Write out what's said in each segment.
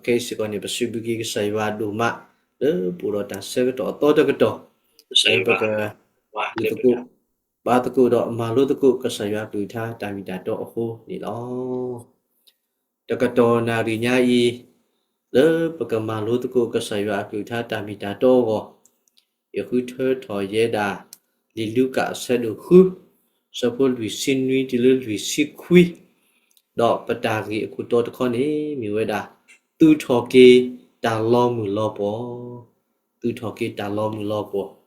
ခဲအံၤစ့ၢ်ကီးန့ၣ် ပစံးဘျုးက့ၤကစၢ်ယွၤဒိၣ်မး လၢပအိၣ်ဒီးတၢ်ဆၢကတီၢ်အသီတကတီၢ် လၢပက ဒုးသကိး ဘါသကိးဒီးမၤလိသကိးကစၢ်ယွၤအကလုၢ်ကထါတၢ်မ့ၢ်တၢ်တီအဃိန့ၣ်လီၤ. တကတီၢ်နၣ်ရံၣ်ညါအံၤ လၢပကမၤလိသကိးကစၢ်ယွၤအကလုၢ်ကထါတၢ်မ့ၢ်တၢ်တီအဂီၢ်, ယဃုထၢထီၣ်ယဲဒၣ် လံာ်လူၤကၣ်အဆၢဒိၣ်ဃု ဆၢဖိလွံၢ်ဆံနွံတုၤလၢလွံၢ်ဆံခွံ, ဒီးပတၢ်ဂ့ၢ်အခိၣ်တီတခီန့ၣ် မ့ၢ်ဝဲဒၣ် သူၣ်ထီၣ်က့ၤတၢ်လီၤမုၢ်လီၤပှီၢ်, သူၣ်ထီၣ်က့ၤတၢ်လီၤမုၢ်လီၤပှီၢ်.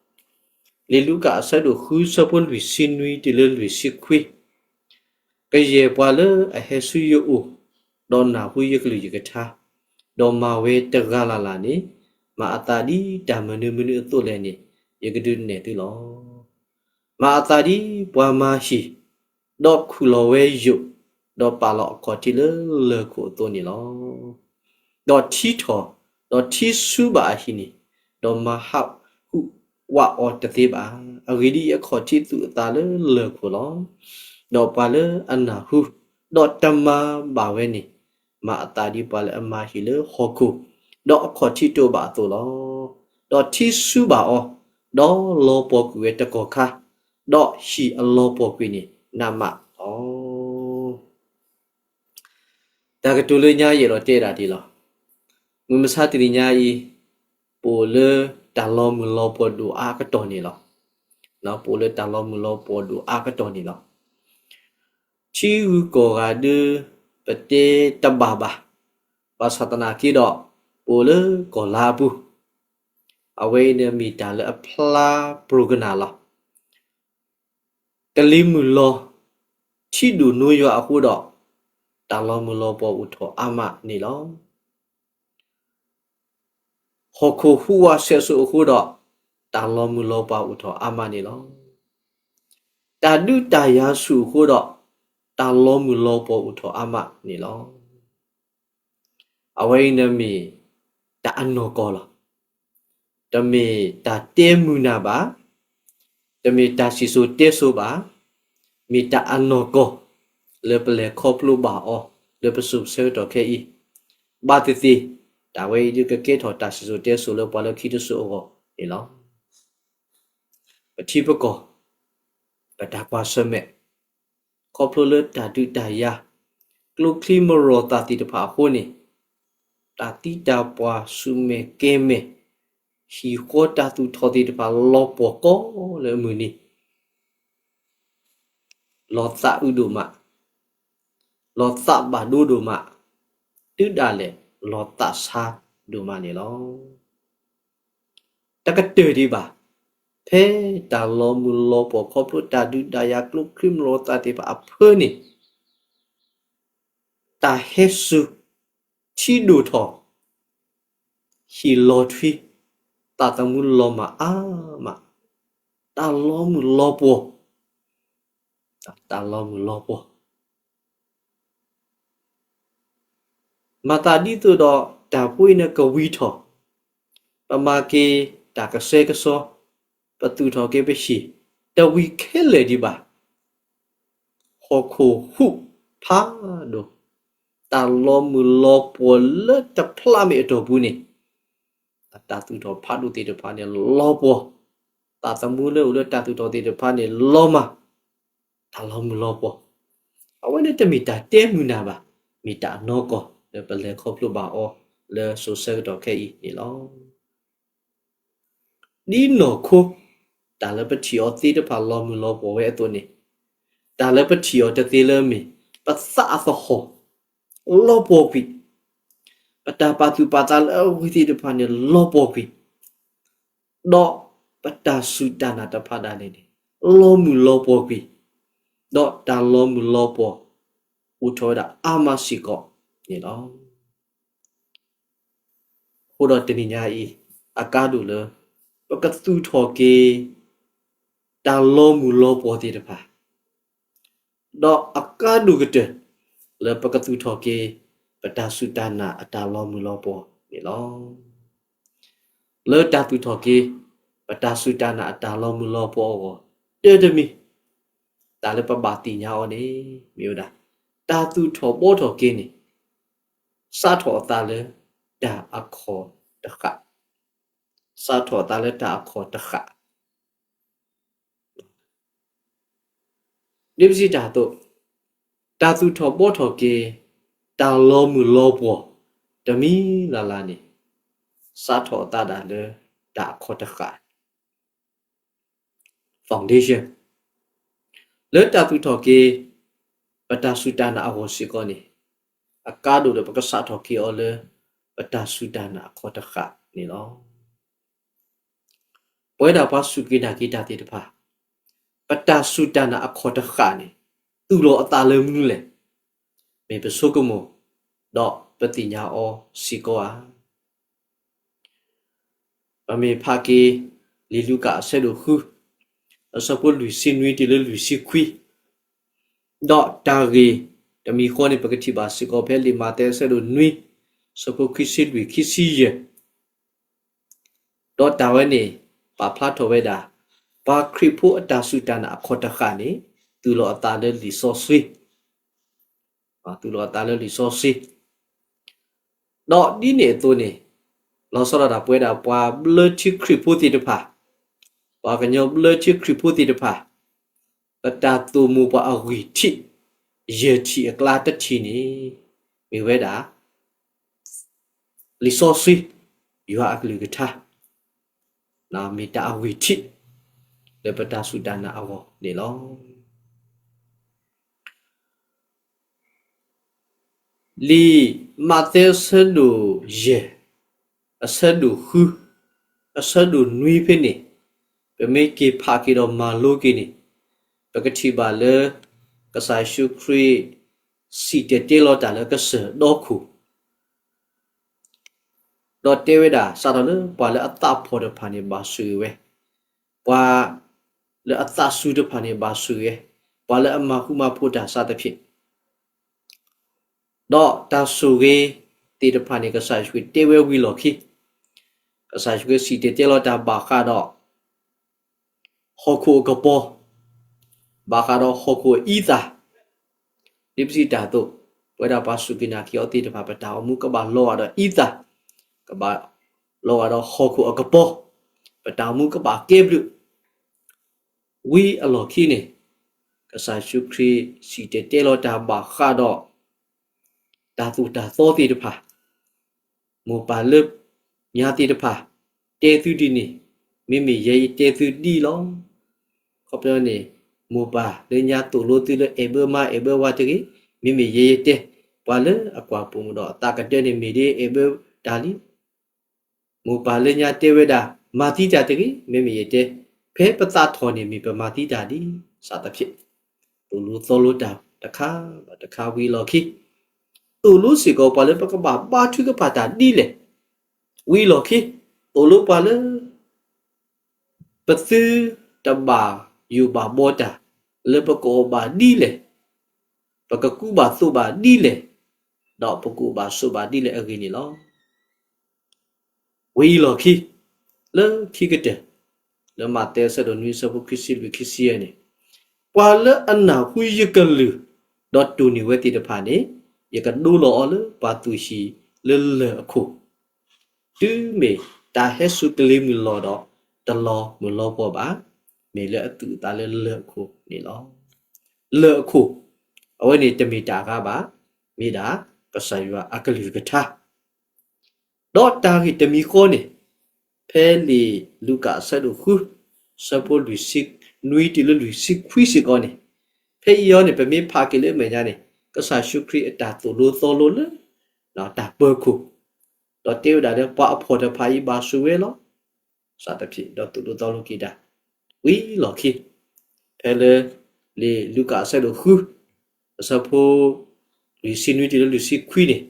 လံာ်လူၤကၣ်အဆၢဒိၣ်ဃု ဆၢဖိလွံၢ်ဆံနွံတုၤလၢလွံၢ်ဆံခွံ, ကယဲၢ်ပှၤလၢအဟဲဆူယအိၣ်, ဒီးနၢ်ဟူယကလုၢ်ယကထါ, ဒီးမၤဝဲတဂၤလၢ်လၢ်န့ၣ်, မၤအသးဒ်တၢ်မနုၤမနုၤအသိးလဲၣ်န့ၣ်, ယကဒုးနဲၣ်သုလီၤ. မၤအသးဒ်ပှၤမၤဟံၣ်, ဒီးခူၣ်လီၤဝဲယိာ်, ဒီးပာ်လီၤအခီၣ်ထံးလၢလၢၢ်ခိၣ်အသိးန့ၣ်လီၤ. ဒီးထံထီၣ်, ဒီးထံဆူဘၣ်အဟံၣ်န့ၣ်, ဒီးမၤဟးဟူးဝးအီၤတသ့ဘၣ်. အဂ့ၢ်ဒ်အံၤ, အခီၣ်ထံးသူၣ်အသးလၢလၢၢ်ခိၣ်လီၤ. ဒီးပှၤလၢအနၢ်ဟူ, ဒီးတမၤဘၣ်ဝဲန့ၣ်, မၤအသးဒ်ပှၤလၢအမၤဟံၣ်လၢဟီၣ်ခိၣ်, ဒီးအခီၣ်ထံးတအိၣ်ဘၣ်အသိးလီၤ. ဒီးထံဆူဘၣ်အီၤ, ဒီးလီၤပှီၢ်ကွံာ်ဝဲတကီၢ်ခါ, ဒီးဟံၣ်အလီၤပှီၢ်ကွံာ်န့ၣ်နးမးလီၤ. တၢ်ကတိၤလၢညါယအဲၣ်ဒိးတဲဒၣ်ဒ်လီၤ. မုၢ်မဆါတနံၤညါအံၤ, ပအိၣ်လၢတၢ်လီၤမုၢ်လီၤပှီၢ်ဒိၣ်အါကတီၢ်န့ၣ်လီၤ. ပအိၣ်လၢတၢ်လီၤမုၢ်လီၤပှီၢ်ဒိၣ်အါကတီၢ်န့ၣ်လီၤ. ထံဂုၤကီၢ်ဂၤဒုး ပတဲတဘၣ်ဘၣ်. ဘၣ်ဆၣ်သနာ်က့ဒီး, ပအိၣ်လၢကီၢ်လါအပူၤ, အဝဲအံၤန့ၣ်မ့ၢ်တၢ်လၢအဖျါပြိကနၣ်လီၤ. ကလံၤမုၢ်လီၤ, ထံဒိၣ်နိယွၤအဃိဒီး, တၢ်လီၤမုၢ်လီၤပှီၢ်အိၣ်ထီၣ်အါမးန့ၣ်လီၤ. ဟီၣ်ခိၣ်ဟူးဝးဆဲးစိၤအဃိဒီး, တၢ်လီၤမုၢ်လီၤပှီၢ်အိၣ်ထီၣ်အါမးန့ၣ်လီၤ. တၢ်ဒုးတၢ်ယၤဆူၣ်အဃိဒီး, တၢ်လီၤမုၢ်လီၤပှီၢ်အိၣ်ထီၣ်အါမးန့ၣ်လီၤ. အဝဲအံၤန့ၣ်မ့ၢ်တၢ်အနီၢ်ကီၢ်လီၤ. တမ့ၢ်တၢ်တဲမုာ်နၢ်ဘၣ်, တမ့ၢ်တၢ်စံၣ်စိၤတဲစိၤဘၣ်, မ့ၢ်တၢ်အနီၢ်ကီၢ် လၢပလဲၤခီဖျိဘၣ်အီၤ လၢပစိၤဆၢကတီၢ်ခဲအံၤ, ဘၣ်သ့ၣ်သ့ၣ်, တၢ်ဝဲအံၤဒုးကကဲထီၣ်တၢ်စံၣ်စိၤတဲစိၤလၢပှၤလၢခံတစိၤအဂီၢ်န့ၣ်လီၤ. ပထံပကီၢ်, ပတၢ်ကွၢ်ဆၢၣ်မဲာ်, ခီဖျိလၢတၢ်ဒုးတၢ်ယၤ, ကျိချံမျိာ်သၣ်သ့ၣ်တဖၣ်အဃိန့ၣ်, တၢ်သံတၢ်ပှၢ်ဆူၣ်မဲာ်ကဲၤမဲာ်, ဟံၣ်ဃီတၢ်သူၣ်ထီၣ်သ့ၣ်တဖၣ်လီၤပှီၢ်ကိးလၢအမုၢ်နံၤ, လီၤသးအုးဒိၣ်မး, လီၤသးဘၣ်ဒိဒိၣ်မး, တုၤဒၣ်လဲာ် လီၤသးဆါဒိၣ်မးန့ၣ်လီၤ. တကတၢၢ်ဒံးဘၣ်, ဖဲတၢ်လီၤမုၢ်လီၤပှီၢ်ခီဖျိတၢ်ဒုးတၢ်ယၤကျိချံမျိာ်သၣ်သ့ၣ်တဖၣ်အဖၢန့ၣ်, တၢ်ဟဲစူၤ, ထံဒိၣ်ထီၣ်, ဟံၣ်လီၤထွံ, သးသမူလီၤမၢ်အါမး, တၢ်လီၤမုၢ်လီၤပှီၢ်, တၢ်လီၤမုၢ်လီၤပှီၢ် မၤသးဒ်သိးဒီးတၢ်ဖိအံၤန့ၣ်ကဝံၤထီၣ်, ပမၤက့ၤတၢ်ကဆှဲကဆှီ, ပသူၣ်ထီၣ်က့ၤပဟံၣ်, တဝံၤခဲလၢာ်ဒံးဘၣ်. ဟီၣ်ခိၣ်ဟူးဖးဒိၣ်, တၢ်လီၤမုၢ်လီၤပှီၢ်လၢတဖျးမ့ၢ်အတီၢ်ပူၤန့ၣ်, အတၢ်သူၣ်ထီၣ်ဖးဒိၣ်သ့ၣ်တဖၣ်န့ၣ်လီၤပှီၢ်, သးသမူလၢအိၣ်လၢတၢ်သူၣ်ထီၣ်သ့ၣ်တဖၣ်န့ၣ်လီၤမၢ်, တၢ်လီၤမုၢ်လီၤပှီၢ်. အဝဲန့ၣ်တမ့ၢ်တၢ်တဲမုာ်နၢ်ဘၣ်, မ့ၢ်တၢ်အနီၢ်ကီၢ်လၢပလဲၤခီဖျိဘၣ်အီၤလၢစိၤဆၢကတီၢ်ခဲအံၤန့ၣ်လီၤ. ဒ်နီၢ်ခိ, တၢ်လၢပထံၣ်အီၤသ့တဖၣ်လီၤမုၢ်လီၤပှီၢ်ဝဲအသိးန့ၣ်, တၢ်လၢပထံၣ်အီၤတသ့လၢအမ့ၢ် ပသးအသဟီၣ် လီၤပှီၢ်ကွံာ်, ပတၢ်ပာ်သူၣ်ပာ်သးလၢအဂ့ၤသ့ၣ်တဖၣ်န့ၣ်လီၤပှီၢ်ကွံာ်, ဒီးပတၢ်စူၢ်တၢ်နာ်တဖၣ်ဒၣ်လဲာ်န့ၣ် လီၤမုၢ်လီၤပှီၢ်ကွံာ်, ဒီးတၢ်လီၤမုၢ်လီၤပှီၢ်အိၣ်ထီၣ်ဝဲဒၣ်အါမးစ့ၢ်ကီးန့ၣ်လီၤ. အဃိဒီးတနံၤညါအံၤ, အကါဒိၣ်လၢ ပကသူၣ်ထီၣ်က့ၤ တၢ်လီၤမုၢ်လီၤပှီၢ်သ့ၣ်တဖၣ်, ဒီးအကါဒိၣ်ကတၢၢ် လၢပကသူၣ်ထီၣ်က့ၤ ပတၢ်စူၢ်တၢ်နာ်အတၢ်လီၤမုၢ်လီၤပှီၢ်န့ၣ်လီၤ. လၢတၢ်သူၣ်ထီၣ်က့ၤ ပတၢ်စူၢ်တၢ်နာ်အတၢ်လီၤမုၢ်လီၤပှီၢ်အဂီၢ်, တၢ်တမံၤ တၢ်လၢပဘၣ်သ့ၣ်ညါအီၤန့ၣ် မ့ၢ်ဝဲဒၣ် တၢ်သူၣ်ထီၣ်ဘှီထီၣ်က့ၤန့ၣ် စးထီၣ်အသးလၢ တၢ်အခီၣ်တဃၣ်, စးထီၣ်အသးလၢတၢ်အခီၣ်တဃၣ် ဒ်ပစံးတၢ်အသိး, တၢ်သူၣ်ထီၣ်ဘှီထီၣ်က့ၤ တၢ်လီၤမုၢ်လီၤပှီၢ် တမံၤလၢ်လၢ်န့ၣ် စးထီၣ်အသးဒၣ်လၢတၢ်အခီၣ်တဃၣ် foundation လၢတၢ်သူၣ်ထီၣ်က့ၤ ပတၢ်စူၢ်တၢ်နာ်အဂီၢ်စ့ၢ်ကီးန့ၣ် အကါဒိၣ်ဒီးပကစးထီၣ်က့ၤအီၤလၢ ပတၢ်စူၢ်တၢ်နာ်အခီၣ်တဃၣ်န့ၣ်လီၤ. ပဝဲဒၣ်ပှၤစူၢ်က့ၤနာ်က့ၤတၢ်သ့ၣ်တဖၣ် ပတၢ်စူၢ်တၢ်နာ်အခီၣ်တဃၣ်န့ၣ် သူၣ်လီၤအသးလၢမနုၤလဲၣ်. မ့ၢ်ပဆိကမိၣ် ဒီးပသ့ၣ်ညါအီၤစ့ၢ်ကီးဧါ. ပမ့ၢ်ဖးက့ၤ လံာ်လူၤကၣ်အဆၢဒိၣ်ဃု အဆၢဖိလွံၢ်ဆံနွံတုၤလၢလွံၢ်ဆံခွံ, ဒီးတၢ်ဂ့ၢ်တမံၤဃီန့ၣ် ပကထံၣ်ဘၣ်စ့ၢ်ကီးဖဲလံာ်မးသဲအဆၢဒိၣ်နွံ အဆၢဖိခွံဆံလွံၢ် ခံဆံယဲၢ် ဒီးတၢ်ဝဲန့ၣ် ပာ်ဖျါထီၣ်ဝဲဒၣ် ပှၤခရံာ်ဖိအတၢ်စူၢ်တၢ်နာ်အခီၣ်တဃၣ်န့ၣ် သူၣ်လီၤအသးလၢလံာ်စီဆှံ, သူၣ်လီၤအသးလၢလံာ်စီဆှံ, ဒီးဒ်န့ၣ်အသိးန့ၣ် လီၤဆီဒၣ်တၢ်ပဝဲဒၣ်ပှၤဘျၢထံခရံာ်ဖိသ့ၣ်တဖၣ်, ပှၤကညီဘျၢထံခရံာ်ဖိသ့ၣ်တဖၣ် ပတၢ်သိၣ်မိၢ်ပှၢ်အဂံၢ်ထံး ယဲၢ်ထံၣ်အကျါတထံၣ်န့ၣ် မ့ၢ်ဝဲဒၣ် လံာ်စီဆှံ, ယွၤအကလုၢ်ကထါ, မ့ၢ်တၢ်အဂံၢ်ထံး လၢပတၢ်စူၢ်တၢ်နာ်အဂီၢ်န့ၣ်လီၤ. လံာ်မးသဲအဆၢဒိၣ်ယဲၢ်, အဆၢဒိၣ်ဃု, အဆၢဒိၣ်နွံဖဲန့ၣ်, ပမ့ၢ်က့ၤဖးက့ၤဒီးမၤလိက့ၤန့ၣ်, ပကထံၣ်ဘၣ်လၢ ကစၢ်ယ့ၣ်ၡူးခရံာ် စံၣ်တဲၤတဲလီၤတၢ်လၢကစၢၢ်ဒီခိၣ် ဒီးတဲဝဲဒၣ် စးထီၣ်လၢပှၤလၢအသးဖှီၣ်တဖၣ်န့ၣ်ဘၣ်ဆိၣ်ဂ့ၤဝဲ, ပှၤလၢအသးစူၤတဖၣ်န့ၣ်ဘၣ်ဆိၣ်ဂ့ၤဝဲ, ပှၤလၢအမၤဃူမၤဖိးတၢ်စးတဖၣ်, ဒီးတၢ်ဆိၣ်ဂ့ၤသ့ၣ်တဖၣ်န့ၣ် ကစၢ်ယ့ၣ်ၡူးခရံာ်တဲဝဲဝံၤလီၢ်ခံ, ကစၢ်ယ့ၣ်ၡူးခရံာ်စံၣ်တဲၤတဲလီၤတၢ်ဘၣ်ဃးဒီး ဟီၣ်ခိၣ်အကပီၤ, ဘၣ်ဃးဒီးဟီၣ်ခိၣ်အအံသၣ်, ဒ်ပစံးတၢ်အသိး, ပဝဲဒၣ်ပှၤစူၢ်က့ၤနာ်က့ၤအီၤသ့ၣ်တဖၣ် ပတၢ်အိၣ်မူကဘၣ်လီၤဂာ်ဒီးအံသၣ်, ကဘၣ်လီၤဂာ်ဒီးဟီၣ်ခိၣ်အကပီၤ, ပတၢ်အိၣ်မူကဘၣ်ကဲဘျုး, ဝံၤအလီၢ်ခံန့ၣ်, ကစၢ်ယ့ၣ်ၡူးခရံာ်စံၣ်တဲၤတဲလီၤတၢ်ဘၣ်ဃးဒီး တၢ်သိၣ်တၢ်သီသ့ၣ်တဖၣ်, မိၢ်ပၢ်လၢညါသ့ၣ်တဖၣ်, တဲသုဒ်န့ၣ်, မ့မ့ၢ်ယဲယတဲသုဒ်အံၤလီၤ. ခီဖျိန့ၣ်, မိၢ်ပၢ်လၢညါသိၣ်လိသုလၢအဲၣ်ဘၢမါအဲၣ်ဘၢဝၤတဂ့ၤ, မ့မ့ၢ်ယဲယတဲ, ပှၤလၢအကွၢ်ပိာ်မုၣ်ဒီးအသးကတၢၢ်န့ၣ် မ့ၢ်ဒ်အဲၣ်ဘၢတၢ်လံ မိၢ်ပၢ်လၢညါတဲဝဲဒၣ် မၤသံတၢ်တဂ့ၤ, မ့မ့ၢ်ယတဲ, ဖဲပသးထီၣ်န့ၣ်မ့ၢ်ပမၤသံတၢ်လံ, စးသဖြင့်, သိၣ်လိသီလိတၢ်တခါဘၣ်တခါဝံၤအလီၢ်ခံ, သိၣ်လိစ့ၢ်ကီးပှၤလၢပကဘၣ်ဘါထုကဖၣ်တၢ်ဒ်လဲၣ်, ဝံၤအလီၢ်ခံ, သိၣ်လိပှၤလၢ ပသုတဘၣ်ယိၣ်ဘၣ်ဘှီတၢ် လၢပကအီၣ်ဘၣ်ဒ်လဲၣ်, ပကကူဘၣ်သိးဘၣ်ဒ်လဲၣ်, ဒီးပကအိၣ်ဘၣ်ဆိးဘၣ်ဒ်လဲၣ်အဂ့ၢ်န့ၣ်လီၤ. ဝံၤအလီၢ်ခံ, လၢခံကတၢၢ်, လၢမးသဲအဆၢဒိၣ်နွံအဆၢဖိခံဆံလွံၢ်ခံဆံယဲၢ်န့ၣ်, ပှၤလၢအနၢ်ဟူယကလုၢ်, ဒီးတိၢ်န့ၢ်ဝဲသ့ၣ်တဖၣ်န့ၣ်, ယကဒိလီၤအီၤလၢပှၤသူၣ်ဟံၣ်လၢလၢၢ်အခိၣ် တုၤမ့ၢ်တၢ်ဟဲစိာ်ကလံၤမုၢ်လီၤဒီး တလီၤမုၢ်လီၤပှီၢ်ဘၣ်, မ့ၢ်လၢအသူၣ်အသးလၢလၢၢ်အခိၣ်န့ၣ်လီၤ. လၢၢ်အခိၣ်, အဝဲန့ၣ်တမ့ၢ်တၢ်အဂၤဘၣ်, မ့ၢ်ဒၣ်ကစၢ်ယွၤအကလုၢ်ကထါ ဒီးတၢ်ဂ့ၢ်တမံၤဃီန့ၣ်, ဖဲလံာ်လူၤကၣ်အဆၢဒိၣ်ဃု, ဆၢဖိလွံၢ်ဆံနွံတုၤလၢလွံၢ်ဆံခွံစ့ၢ်ကီးန့ၣ်, ဖဲအံၤအီၤန့ၣ် ပမ့ၢ်ဖးက့ၤလၢအမဲာ်ညါန့ၣ်, ကစၢ်ယ့ၣ်ၡူးခရံာ်အတၢ်သိၣ်လိသီလိလၢ တၢ်ပၢၤခိၣ်, ဒီးတဲဝဲဒၣ်လၢပှၤအဖှီၣ်တဖၣ်အံၤဘၣ်ဆိၣ်ဝဲလီၤ. စးသဖြင့် ဒီးသိၣ်လိသီလိက့ၤတၢ် ဝံၤလီၢ်ခံ, ဖဲလၢ လံာ်လူၤကၣ်အဆၢဒိၣ်ဃု, အဆၢဖိ လွံၢ်ဆံနွံတုၤလၢလွံၢ်ဆံခွံန့ၣ်,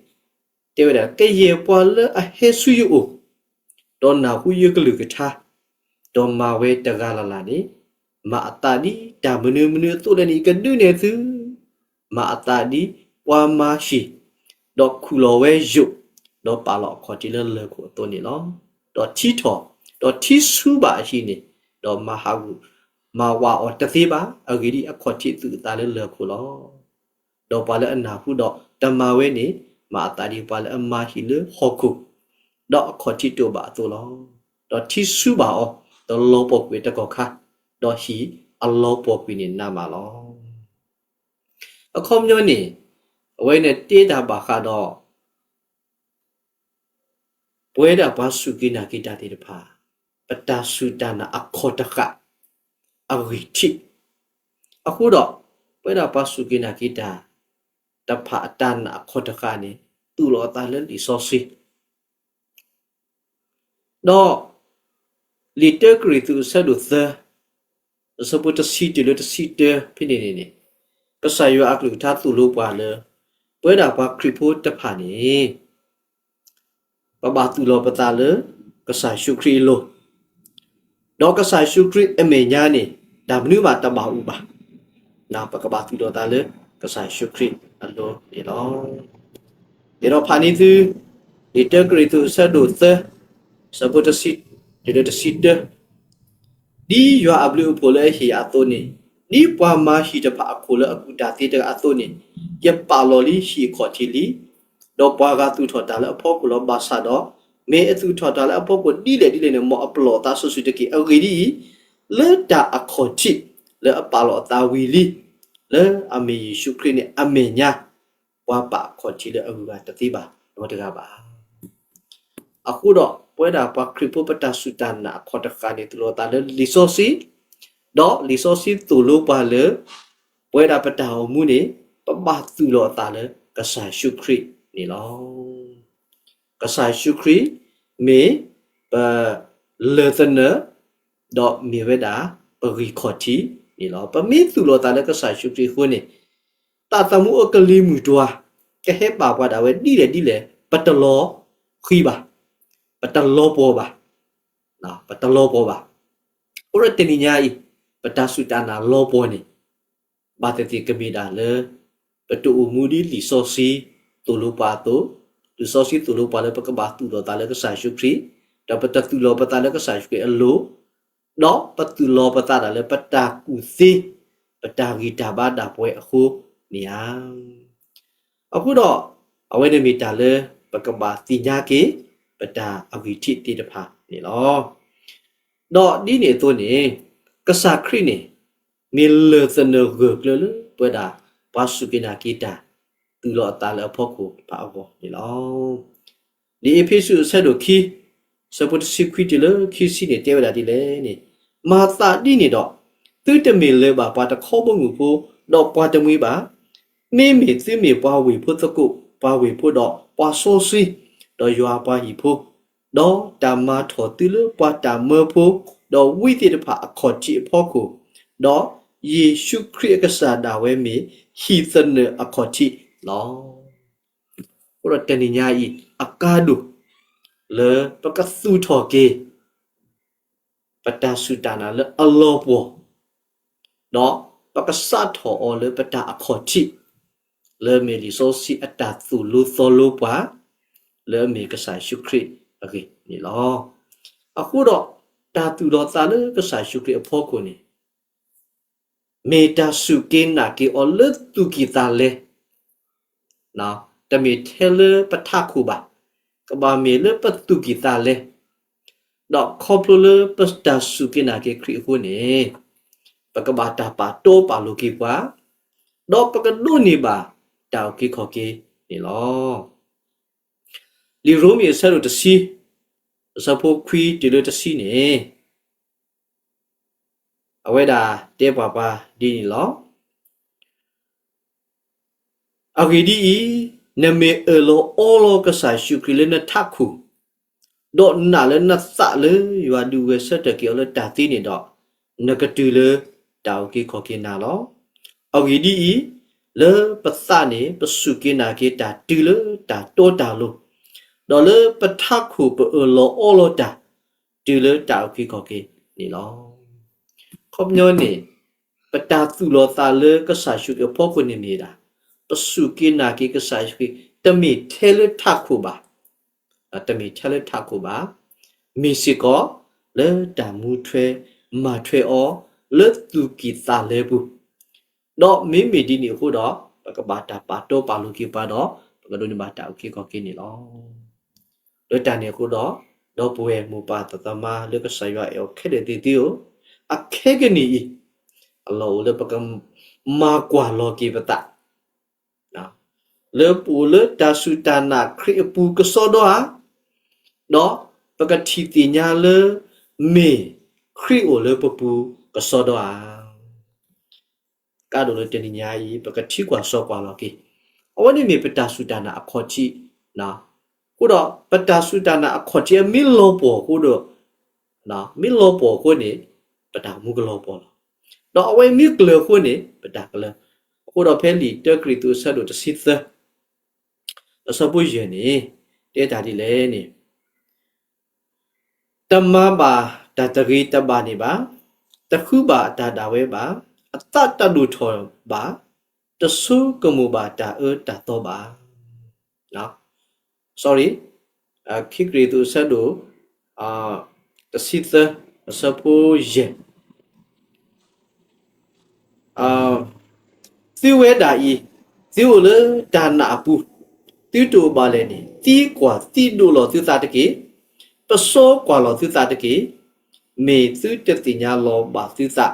တဲဝဲဒၣ် ကယဲၢ်ပှၤလၢအဟဲဆူယအိၣ်, ဒီးနၢ်ဟူယကလုၢ်ကထါ, ဒီးမၤဝဲတဂၤလၢ်လၢ်န့ၣ်, မၤအသးဒ်တၢ်မနုၤမနုၤအသိးလဲၣ်န့ၣ် ယကဒုးနဲၣ်သု, မၤအသးဒ်ပှၤမၤဟံၣ်, ဒီးခူၣ်လီၤဝဲယိာ်, ဒီးပာ်လီၤအခီၣ်ထံးလၢလၢၢ်ခိၣ်အသိးန့ၣ်လီၤ. ဒီးထံထီၣ်, ဒီးထံဆူဘၣ်အဟံၣ်န့ၣ်, ဒီးမၤဟးဂူာ်မၤဝးအီၤတသ့ဘၣ်, အဂ့ၢ်ဒ်အံၤ, အခီၣ်ထံးသူၣ်အသးလၢလၢၢ်ခိၣ်လီၤ. ဒီးပှၤလၢအနၢ်ဟူဒီးတမၤဝဲန့ၣ်, မၤအသးဒ်ပှၤလၢအမၤဟံၣ်လၢဟီၣ်ခိၣ်, ဒီးအခီၣ်ထံးတအိၣ်ဘၣ်အသိးလီၤ. ဒီးထံဆူဘၣ်အီၤ, ဒီးလီၤပှီၢ်ကွံာ်အတကီၢ်ခါ, ဒီးဟံၣ်အလီၤပှီၢ်ကွံာ်န့ၣ်နးမးလီၤ. အခီပညီန့ၣ်, အဝဲန့ၣ်တဲတၢ်ဘၣ်ဃးဒီး ပဝဲဒၣ်ပှၤစူၢ်က့ၤနာ်က့ၤတၢ်သ့ၣ်တဖၣ် ပတၢ်စူၢ်တၢ်နာ်အခီၣ်တဃာ် အဂံၢ်ထံး, အဃိဒီး ပဝဲဒၣ်ပှၤစူၢ်က့ၤနာ်က့ၤတၢ်တဖၣ်အတၢ်နာ်အခီၣ်တဃာ်န့ၣ် သူၣ်လီၤအသးလၢလံာ်စီဆှံ ဒီး လံာ်တၢကရံၣ်သူးအဆၢဒိၣ်သၢ, အဆၢဖိတဆံတုၤလၢတဆံတၢဖဲန့ၣ်န့ၣ်န့ၣ်, ကစၢ်ယွၤအကလုၢ်ကထါသိၣ်လိပှၤလၢ ပဝဲဒၣ်ပှၤခရံာ်ဖိတဖၣ်န့ၣ် ပဘၣ်သူၣ်လီၤပသးလၢ ကစၢ်ယ့ၣ်ၡူးခရံာ်အလိၤ, ဒီးကစၢ်ယ့ၣ်ၡူးခရံာ်အမဲာ်ညါန့ၣ် တၢ်မနုၤဘၣ်တဘၣ်အိၣ်ဘၣ်, ပကဘၣ်သူၣ်လီၤသးလၢ ကစၢ်ယ့ၣ်ၡူးခရံာ်အလိၤန့ၣ်လီၤ. ယအဲၣ်ဒိးဖးန့ၢ်သု လံာ်တၢကရံၣ်သူးအဆၢဒိၣ်သၢ, အဆၢဖိတဆံတုၤလၢတဆံတၢ, ဒ်ယွၤအဘျုးအဖှိၣ်လၢအဟ့ၣ်အသိးန့ၣ်, ဒ်ပှၤမၤဟံၣ်တဖၣ်အခိၣ်လၢအကူၣ်တၢ်သ့တဂၤအသိးန့ၣ်, ယပာ်လီၤလံဟံၣ်အခီၣ်ထံးလံ, ဒီးပှၤဂၤသူၣ်ထီၣ်တၢ်လၢအဖီခိၣ်လီၤ. ဘၣ်ဆၣ်ဒီး မ့ၢ်အသူၣ်ထီၣ်တၢ်လၢအဖီခိၣ်ဒ်လဲၣ်ဒ်လဲၣ်န့ၣ် မ်အပလီၢ်အသးစုာ်စုာ်တက့ၢ်. အဂ့ၢ်ဒ်အံၤ, လၢတၢ်အခီၣ်ထံးလၢအပာ်လီၤအသးဝံၤလံ, လၢအမ့ၢ်ယ့ၣ်ၡူးခရံာ်န့ၣ်အမဲာ်ညါ, ပှၤပာ်အခီၣ်ထံးလၢအဂုၤအဂၤတသ့ဘၣ်, ဒီးတဂၤဘၣ်. အဃိဒီး ပဝဲဒၣ်ပှၤခရံာ်ဖိပတၢ်စူၢ်တၢ်နာ်အခီၣ်တဃာ်န့ၣ် သူၣ်လီၤသးလၢလံာ်စီဆှံ, ဒီးလံာ်စီဆှံသိၣ်လိပှၤလၢ ပဝဲဒၣ်ပတၢ်အိၣ်မူန့ၣ် ပဘၣ်သူၣ်လီၤအသးလၢကစၢ်ယ့ၣ်ၡူးခရံာ်န့ၣ်လီၤ. ကစၢ်ယ့ၣ်ၡူးခရံာ် မ့ၢ်ပလၢၢ်သနၢၣ်, ဒီးမ့ၢ်ဝဲဒၣ်ပဂံၢ်ခီၣ်ထံးန့ၣ်လီၤ. ပမ့ၢ်သူၣ်လီၤသးလၢကစၢ်ယ့ၣ်ၡူးခရံာ်အဃိန့ၣ်, သးသမူအကလံၤမုၢ်တွၤ ကဟဲပာ်ပှၤဒၣ်ဝဲဒ်လဲၣ်ဒ်လဲၣ် ပတလီၤဃံၤဘၣ်, ပတလီၤပှီၢ်ဘၣ်, ပတလီၤပှီၢ်ဘၣ်. အဃိဒီးတနံၤညါအံၤ ပတၢ်စူၢ်တၢ်နာ်လီၤပှီၢ်န့ၣ် ဘၣ်သ့ၣ်သ့ၣ်ကမ့ၢ်ဒၣ်လၢ ပတအိၣ်မူဒ်လံာ်စီဆှံသိၣ်လိပှၤအသိး, လံာ်စီဆှံသိၣ်လိပှၤလၢပကဘၣ်သူၣ်လီၤသးလၢကစၢ်ယ့ၣ်ၡူးခရံာ်, ဒီးပတသူၣ်လီၤပသးလၢကစၢ်ယ့ၣ်ၡူးခရံာ်အလိၤ, ဒီးပသူၣ်လီၤပသးဒၣ်လၢပတၢ်ကူၣ်သ့, ပတၢ်ဂံၢ်တၢ်ဘါဒၣ်ပဝဲအဃိန့ၣ်ဧါ. အဃိဒီး အဝဲန့ၣ်မ့ၢ်တၢ်လၢပကဘၣ်သ့ၣ်ညါက့ၤ ပတၢ်အဂံၢ်ထံးသ့ၣ်တဖၣ်န့ၣ်လီၤ. ဒီးဒ်န့ၣ်အသိးန့ၣ် ကစၢ်ခရံာ်န့ၣ် မ့ၢ်လၢၢ်သနၢၣ်ဂၢၢ်ကျၢၤလၢပဝဲဒၣ် ပှၤစူၢ်က့ၤနာ်က့ၤတၢ် သူၣ်လီၤအသးလၢအဖီခိၣ်ဖးအဂီၢ်န့ၣ်လီၤ. လံာ်အ့းဖ့းစူးအဆၢဒိၣ်ခံ, အဆၢဖိတဆံခွံတုၤလၢခံဆံန့ၣ် တဲဝဲဒၣ်ဒ်လဲၣ်န့ၣ်, မၤသးဒ်န့ၣ်ဒီး, သုတမ့ၢ်လၢၤဘၣ်ပှၤတခီဘီမုၢ်ဖိ, ဒီးပှၤတမှံၤဘၣ်, မ့မ့ၢ်သုမ့ၢ်ပှၤဝ့ၢ်ဖိသကိး, ပှၤဝ့ၢ်ဖိဒီးပှၤစီဆှံ, ဒီးယွၤအပှၤဟံၣ်ဖိ, ဒီးတၢ်မၤထီၣ်သုလၢပှၤတၢ်မၢဖိ, ဒီးဝံသ့ၣ်တဖၣ်အခီၣ်ထံးအဖီခိၣ်, ဒီးယ့ၣ်ၡူးခရံာ်အကစၢ်ဒၣ်ဝဲမ့ၢ်ဟံၣ်သနၢၣ်အခီၣ်ထံးလီၤ. အဃိဒီးတနံၤညါအံၤ အကါဒိၣ် လၢပကသူၣ်ထီၣ်က့ၤ ပတၢ်စူၢ်တၢ်နာ်လၢအလီၤပှီၢ်, ဒီးပကစးထီၣ်အီၤလၢပတၢ်အခီၣ်ထံး, လၢအမ့ၢ်လံာ်စီဆှံအတၢ်သိၣ်လိသီလိပှၤ, လၢအမ့ၢ်ကစၢ်ယ့ၣ်ၡူးခရံာ်အဂ့ၢ်န့ၣ်လီၤ. အဃိဒီး တၢ်သူၣ်လီၤသးလၢကစၢ်ယ့ၣ်ၡူးခရံာ်အဖီခိၣ်န့ၣ် မ့ၢ်တၢ်စူၢ်က့ၤနာ်က့ၤအီၤလၢသူၣ်ကံၢ်သးလဲ, တမ့ၢ်ထဲလၢပထးခိၣ်ဘၣ်, ကဘၣ်မ့ၢ်လၢပသူၣ်ကံၢ်သးလဲ, ဒီးခီဖျိလၢပတၢ်စူၢ်က့ၤနာ်က့ၤခရံာ်အဃိန့ၣ်, ပကဘၣ်တၢ်ပာ်တီပာ်လိၤက့ၤပှၤ, ဒီးပကဒိးန့ၢ်ဘၣ်တၢ်အုၣ်က့ၤခီၣ်က့ၤန့ၣ်လီၤ. လံာ်ရိမ့ၤအဆၢဒိၣ်တဆံ, အဆၢဖိခွံတုၤလၢတဆံန့ၣ်, အဝဲဒၣ်တဲပှၤပှၤဒ်န့ၣ်လီၤ. အဂ့ၢ်ဒ်အံၤ, နမ့ၢ်အၢၣ်လီၤအီလီၤကစၢ်ယ့ၣ်ၡူးခရံာ်လၢနထးခိၣ်, ဒီးနာ်လၢနသးလၢယွၤဒုးဂဲၤဆၢထၢၣ်က့ၤအီၤလၢတၢ်သံန့ၣ်ဒီး, နကတုၤလၢတၢ်အုၣ်က့ၤခီၣ်က့ၤနၤလီၤ. အဂ့ၢ်ဒ်အံၤ, လၢပသးန့ၣ် ပစူၢ်က့ၤနာ်က့ၤတၢ်တုၤလၢတၢ်တီတၢ်လိၤ, ဒီးလၢပထးခိၣ်ပအၢၣ်လီၤအီလီၤတၢ် တုၤလၢတၢ်အုၣ်က့ၤခီၣ်က့ၤန့ၣ်လီၤ. အခီပညီန့ၣ်, ပတၢ်သူၣ်လီၤသးလၢကစၢ်ယ့ၣ်ၡူးခရံာ်အဖီခိၣ်န့ၣ်မ့ၢ်ဒၣ်, ပစူၢ်က့ၤနာ်က့ၤကစၢ်ယ့ၣ်ၡူးခရံာ် တမ့ၢ်ထဲလၢထးခိၣ်ဘၣ်, တမ့ၢ်ထဲလၢထးခိၣ်ဘၣ်, မ့ၢ်စ့ၢ်ကီး လၢတၢ်မူထွဲ မၤထွဲအီၤ လၢသူၣ်ကံၢ်သးလဲပူၤ, ဒီးမ့မ့ၢ်ဒ်န့ၣ်အဃိဒီး ပကဘၣ်တၢ်ပာ်တီပာ်လိၤက့ၤပှၤဒီး ပကဒိးန့ၢ်ဘၣ်တၢ်အုၣ်က့ၤခီၣ်က့ၤန့ၣ်လီၤ. လၢတၢ်န့ၣ်အဃိဒီး, ဒီပုၢ်ဝဲၢ်မိၢ်ပၢ်သးသမါလၢကစၢ်ယွၤအဲၣ်အီၤခဲလၢာ်သ့ၣ်သုဧၢ, အခဲကနံၣ်အံၤ, အလီၢ်အိၣ်လၢပကမၤကွၢ်လီၤက့ၤပသး လၢပအိၣ်လၢတၢ်စူၢ်တၢ်နာ်ခရံာ်အပူၤကစီဒီဧါ, ဒီးပကထံၣ်သ့ၣ်ညါလၢ မ့ၢ်ခရံာ်အိၣ်လၢပပူၤကစီဒီဧါ. ကါဒိၣ်လၢတနံၤညါအံၤ ပကထံကွၢ်စီကွၢ်လီၤက့ၤ, အဝဲန့ၣ်မ့ၢ်ပတၢ်စူၢ်တၢ်နာ်အခီၣ်ထံး, အဃိဒီးပတၢ်စူၢ်တၢ်နာ်အခီၣ်ထံးအမ့ၢ်လီၤပှီၢ်အဃိဒီး မ့ၢ်လီၤပှီၢ်အဃိန့ၣ်, ပတၢ်မူကလီၤပှီၢ်လီၤ. ဒီးအဝဲမ့ၢ်ကျၢၤအဃိန့ၣ် ပတၢ်ကလၢၤ. အဃိဒီးဖဲလံာ်တၢကရံၣ်သူးအဆၢဒိၣ်တဆံသၢ အဆၢဖိယဲၢ်န့ၣ်, တဲတၢ်ဒ်လဲၣ်န့ၣ်, တမၤဘၣ်တၢ်တဂ့ၤတဘၣ်န့ၣ်ဘၣ်, တဃုဘၣ်အတၢ်ဒၣ်ဝဲဘၣ်, အသးတဒိၣ်ထီၣ်ဘၣ်, တဆိကမိၣ်ဘၣ်တၢ်အၢတၢ်သီဘၣ်. sorry, ခံကရံၣ်သူးအဆၢဒိၣ် တဆံသၢ အဆၢဖိယဲၢ် သုဝဲဒၣ်အံၤ, သုအိၣ်လၢတၢ်နာ်အပူၤ, သုတအိၣ်ဘၣ်လဲၣ်န့ၣ်, သံကွၢ်သံဒိးလီၤသုသးတက့ၢ်, ပစီကွၢ်လီၤသုသးတက့ၢ်, မ့ၢ်သုတသ့ၣ်ညါလီၤဘၣ်သုသး,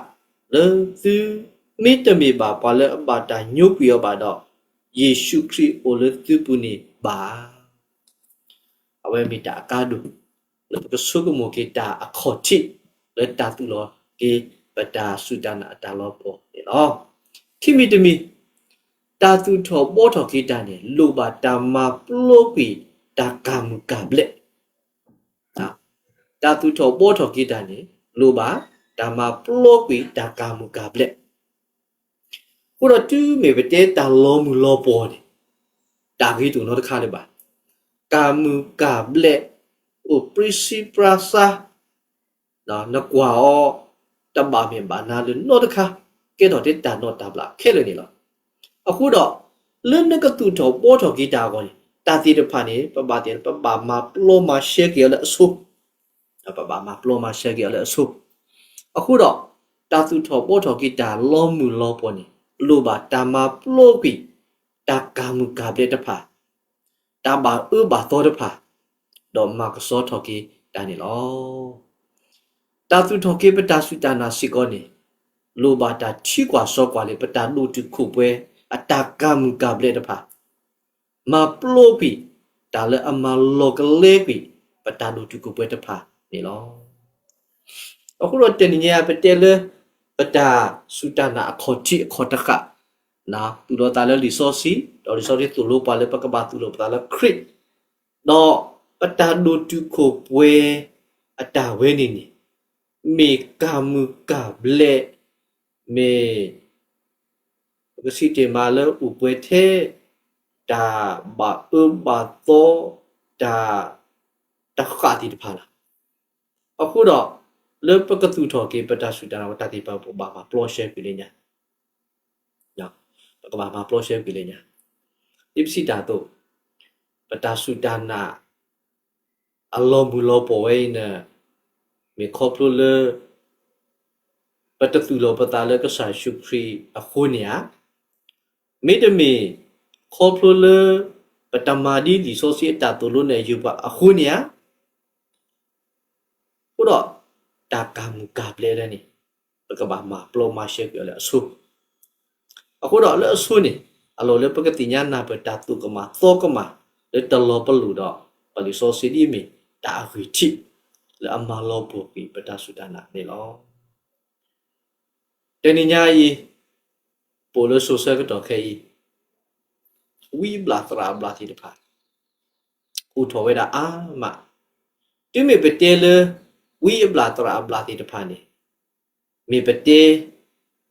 လၢသုမ့တမ့ၢ်ဘၣ်ပှၤလၢအဘၣ်တၢ်ညိကွံာ်အီၤဘၣ်ဒီး, ယ့ၣ်ၡူးခရံာ်အိၣ်လၢသုပူၤန့ၣ်ဘၣ်. အဝဲမ့ၢ်တၢ်အကါဒိၣ် လၢပကဆိကမိၣ်က့ၤတၢ်အခီၣ်ထံး လၢတၢ်သူၣ်လီၤက့ၤပတၢ်စူၢ်တၢ်နာ်အတၢ်လီၤပှီၢ်န့ၣ်လီၤ. ခံမံၤတမံၤ, တၢ်သူၣ်ထီၣ်ဘှီထီၣ်က့ၤတၢ်န့ၣ် လိၣ်ဘၣ်တၢ်မၤပျီကွံာ်တၢ်ကၤမုၢ်ကၤဘျဲၣ် တၢ်သူၣ်ထီၣ်ဘှီထီၣ်က့ၤတၢ်န့ၣ် လိၣ်ဘၣ်တၢ်မၤပျီကွံာ်တၢ်ကၤမုၢ်ကၤဘျဲၣ်. အဃိဒီးတုၤမ့ၢ်ပတဲတၢ်လီၤမုၢ်လီၤပှီၢ်န့ၣ်, တၢ်ဂ့ၤတအိၣ်နီတခါလၢၤဘၣ်. ကၤမုၢ်ကၤဘျဲၣ်, အိၣ်ပြံစံပြါစါ, နကွၢ်အီၤ တဘၣ်မဲာ်ဘၣ်နါလၢၤနီတခါ, ကဲထီၣ်ထဲတၢ်နီၣ်တၢ်ဘျးခဲလၢာ်န့ၣ်လီၤ. အဃိဒီး, လၢနကသူၣ်ထီၣ်ဘှီထီၣ်က့ၤတၢ်အဂီၢ်န့ၣ် တၢ်သ့ၣ်တဖၣ်န့ၣ် ပဘၣ်သ့ၣ် ပဘၣ်မၤပျီမၤရှဲက့ၤအီၤလၢအဆိ ပဘၣ်မၤပျီမၤရှဲက့ၤအီၤလၢအဆိ, အဃိဒီး, တၢ်သူၣ်ထီၣ်ဘှီထီၣ်က့ၤတၢ်လီၤမုၢ်လီၤပှီၢ်န့ၣ် လိၣ်ဘၣ်တၢ်မၤပျီကွံာ် တၢ်ကၤမုၢ်ကၤဘျဲၣ်တဖၣ်, တၢ်ဘၣ်အၢဘၣ်သီတဖၣ်, ဒီးမၤကဆှီထီၣ်က့ၤတၢ်န့ၣ်လီၤ. တၢ်သူၣ်ထီၣ်က့ၤပတၢ်စူၢ်တၢ်နာ်စ့ၢ်ကီးန့ၣ်, လိၣ်ဘၣ်တၢ်ထံကွၢ်စီကွၢ်လၢပတၢ်ဒိၣ်တုာ်ခိၣ်ပှဲၤ အတၢ်ကၤမုၢ်ကၤဘျဲၣ်တဖၣ်, မၤပျီကွံာ် တၢ်လၢအမၤလီၤကလဲကွံာ် ပတၢ်ဒိၣ်တုာ်ခိၣ်ပှဲၤတဖၣ်န့ၣ်လီၤ. အဃိဒီးတနံၤညါပတဲလၢ ပတၢ်စူၢ်တၢ်နာ်အခီၣ်ထံးအခီၣ်တဃာ်, သူၣ်လီၤသးလၢလံာ်စီဆှံ, ဒီးလံာ်စီဆှံသိၣ်လိပှၤလၢပကဘၣ်သူၣ်လီၤပသးလၢခရံာ်, ဒီးပတၢ်ဒိၣ်တုာ်ခိၣ်ပှဲၤအတၢ်ဝဲန့ၣ်န့ၣ်, မ့ၢ်ကၤမုၢ်ကၤဘျဲၣ်, မ့ၢ် ပကစံးတ့ၢ်မးလၢအိၣ်ပှဲၤထဲ တၢ်ဘၣ်အၢဘၣ်သီ တၢ်တဃာ်သ့ၣ်တဖၣ်လီၤ. အဃိဒီး, လၢပကသူၣ်ထီၣ်က့ၤပတၢ်စူၢ်တၢ်နာ်ဝဲတၢ်သ့ၣ်တဖၣ် ပကဘၣ်မၤပျီရှဲကွံာ်လၢညါ, ပကဘၣ်မၤပျီရှဲကွံာ်လၢညါ, ဒ်ပစံးတၢ်အသိး, ပတၢ်စူၢ်တၢ်နာ် အလီၤမုၢ်လီၤပှီၢ်ဝဲအံၤန့ၣ်, မ့ၢ်ခီဖျိလၢ ပတသူၣ်လီၤပသးလၢကစၢ်ယ့ၣ်ၡူးခရံာ်အဃိန့ၣ်ဧါ, မ့တမ့ၢ် ခီဖျိလၢ ပတမၤဒ်လံာ်စီဆှံအတၢ်သိၣ်လိန့ၣ်အယုၢ်ပှၤအဃိန့ၣ်ဧါ, အဃိဒီး တၢ်ကၤမုၢ်ကၤဘျဲၣ်ဒၣ်န့ၣ်, ပကဘၣ်မၤပျီမၤရှဲကွံာ်အီၤလၢအဆိ အဃိဒီးလၢအဆိန့ၣ်, အလီၢ်လၢပကသ့ၣ်ညါနၢ်ပၢၢ်တၢ်သိၣ်ကမၣ်သီကမၣ် လၢတလီၤပလိာ်ဒီး ပလံာ်စီဆှံဒ်အမ့ၢ်တၢ်အဂ့ၢ်ထံး လၢအမၤလီၤပှီၢ်ကွံာ်ပတၢ်စူၢ်တၢ်နာ်န့ၣ်လီၤ. တနံၤညါအံၤ, ပအိၣ်လၢစိၤဆၢကတီၢ်ခဲအံၤ, ဝံအဘျၣ်သရၣ်အဘျၣ်သ့ၣ်တဖၣ် အိၣ်ထီၣ်ဝဲဒၣ်အါမး, တုၤမ့ၢ်ပတဲလၢ ဝံအဘျၣ်သရၣ်အဘျၣ်သ့ၣ်တဖၣ်န့ၣ်, မ့ၢ်ပတဲ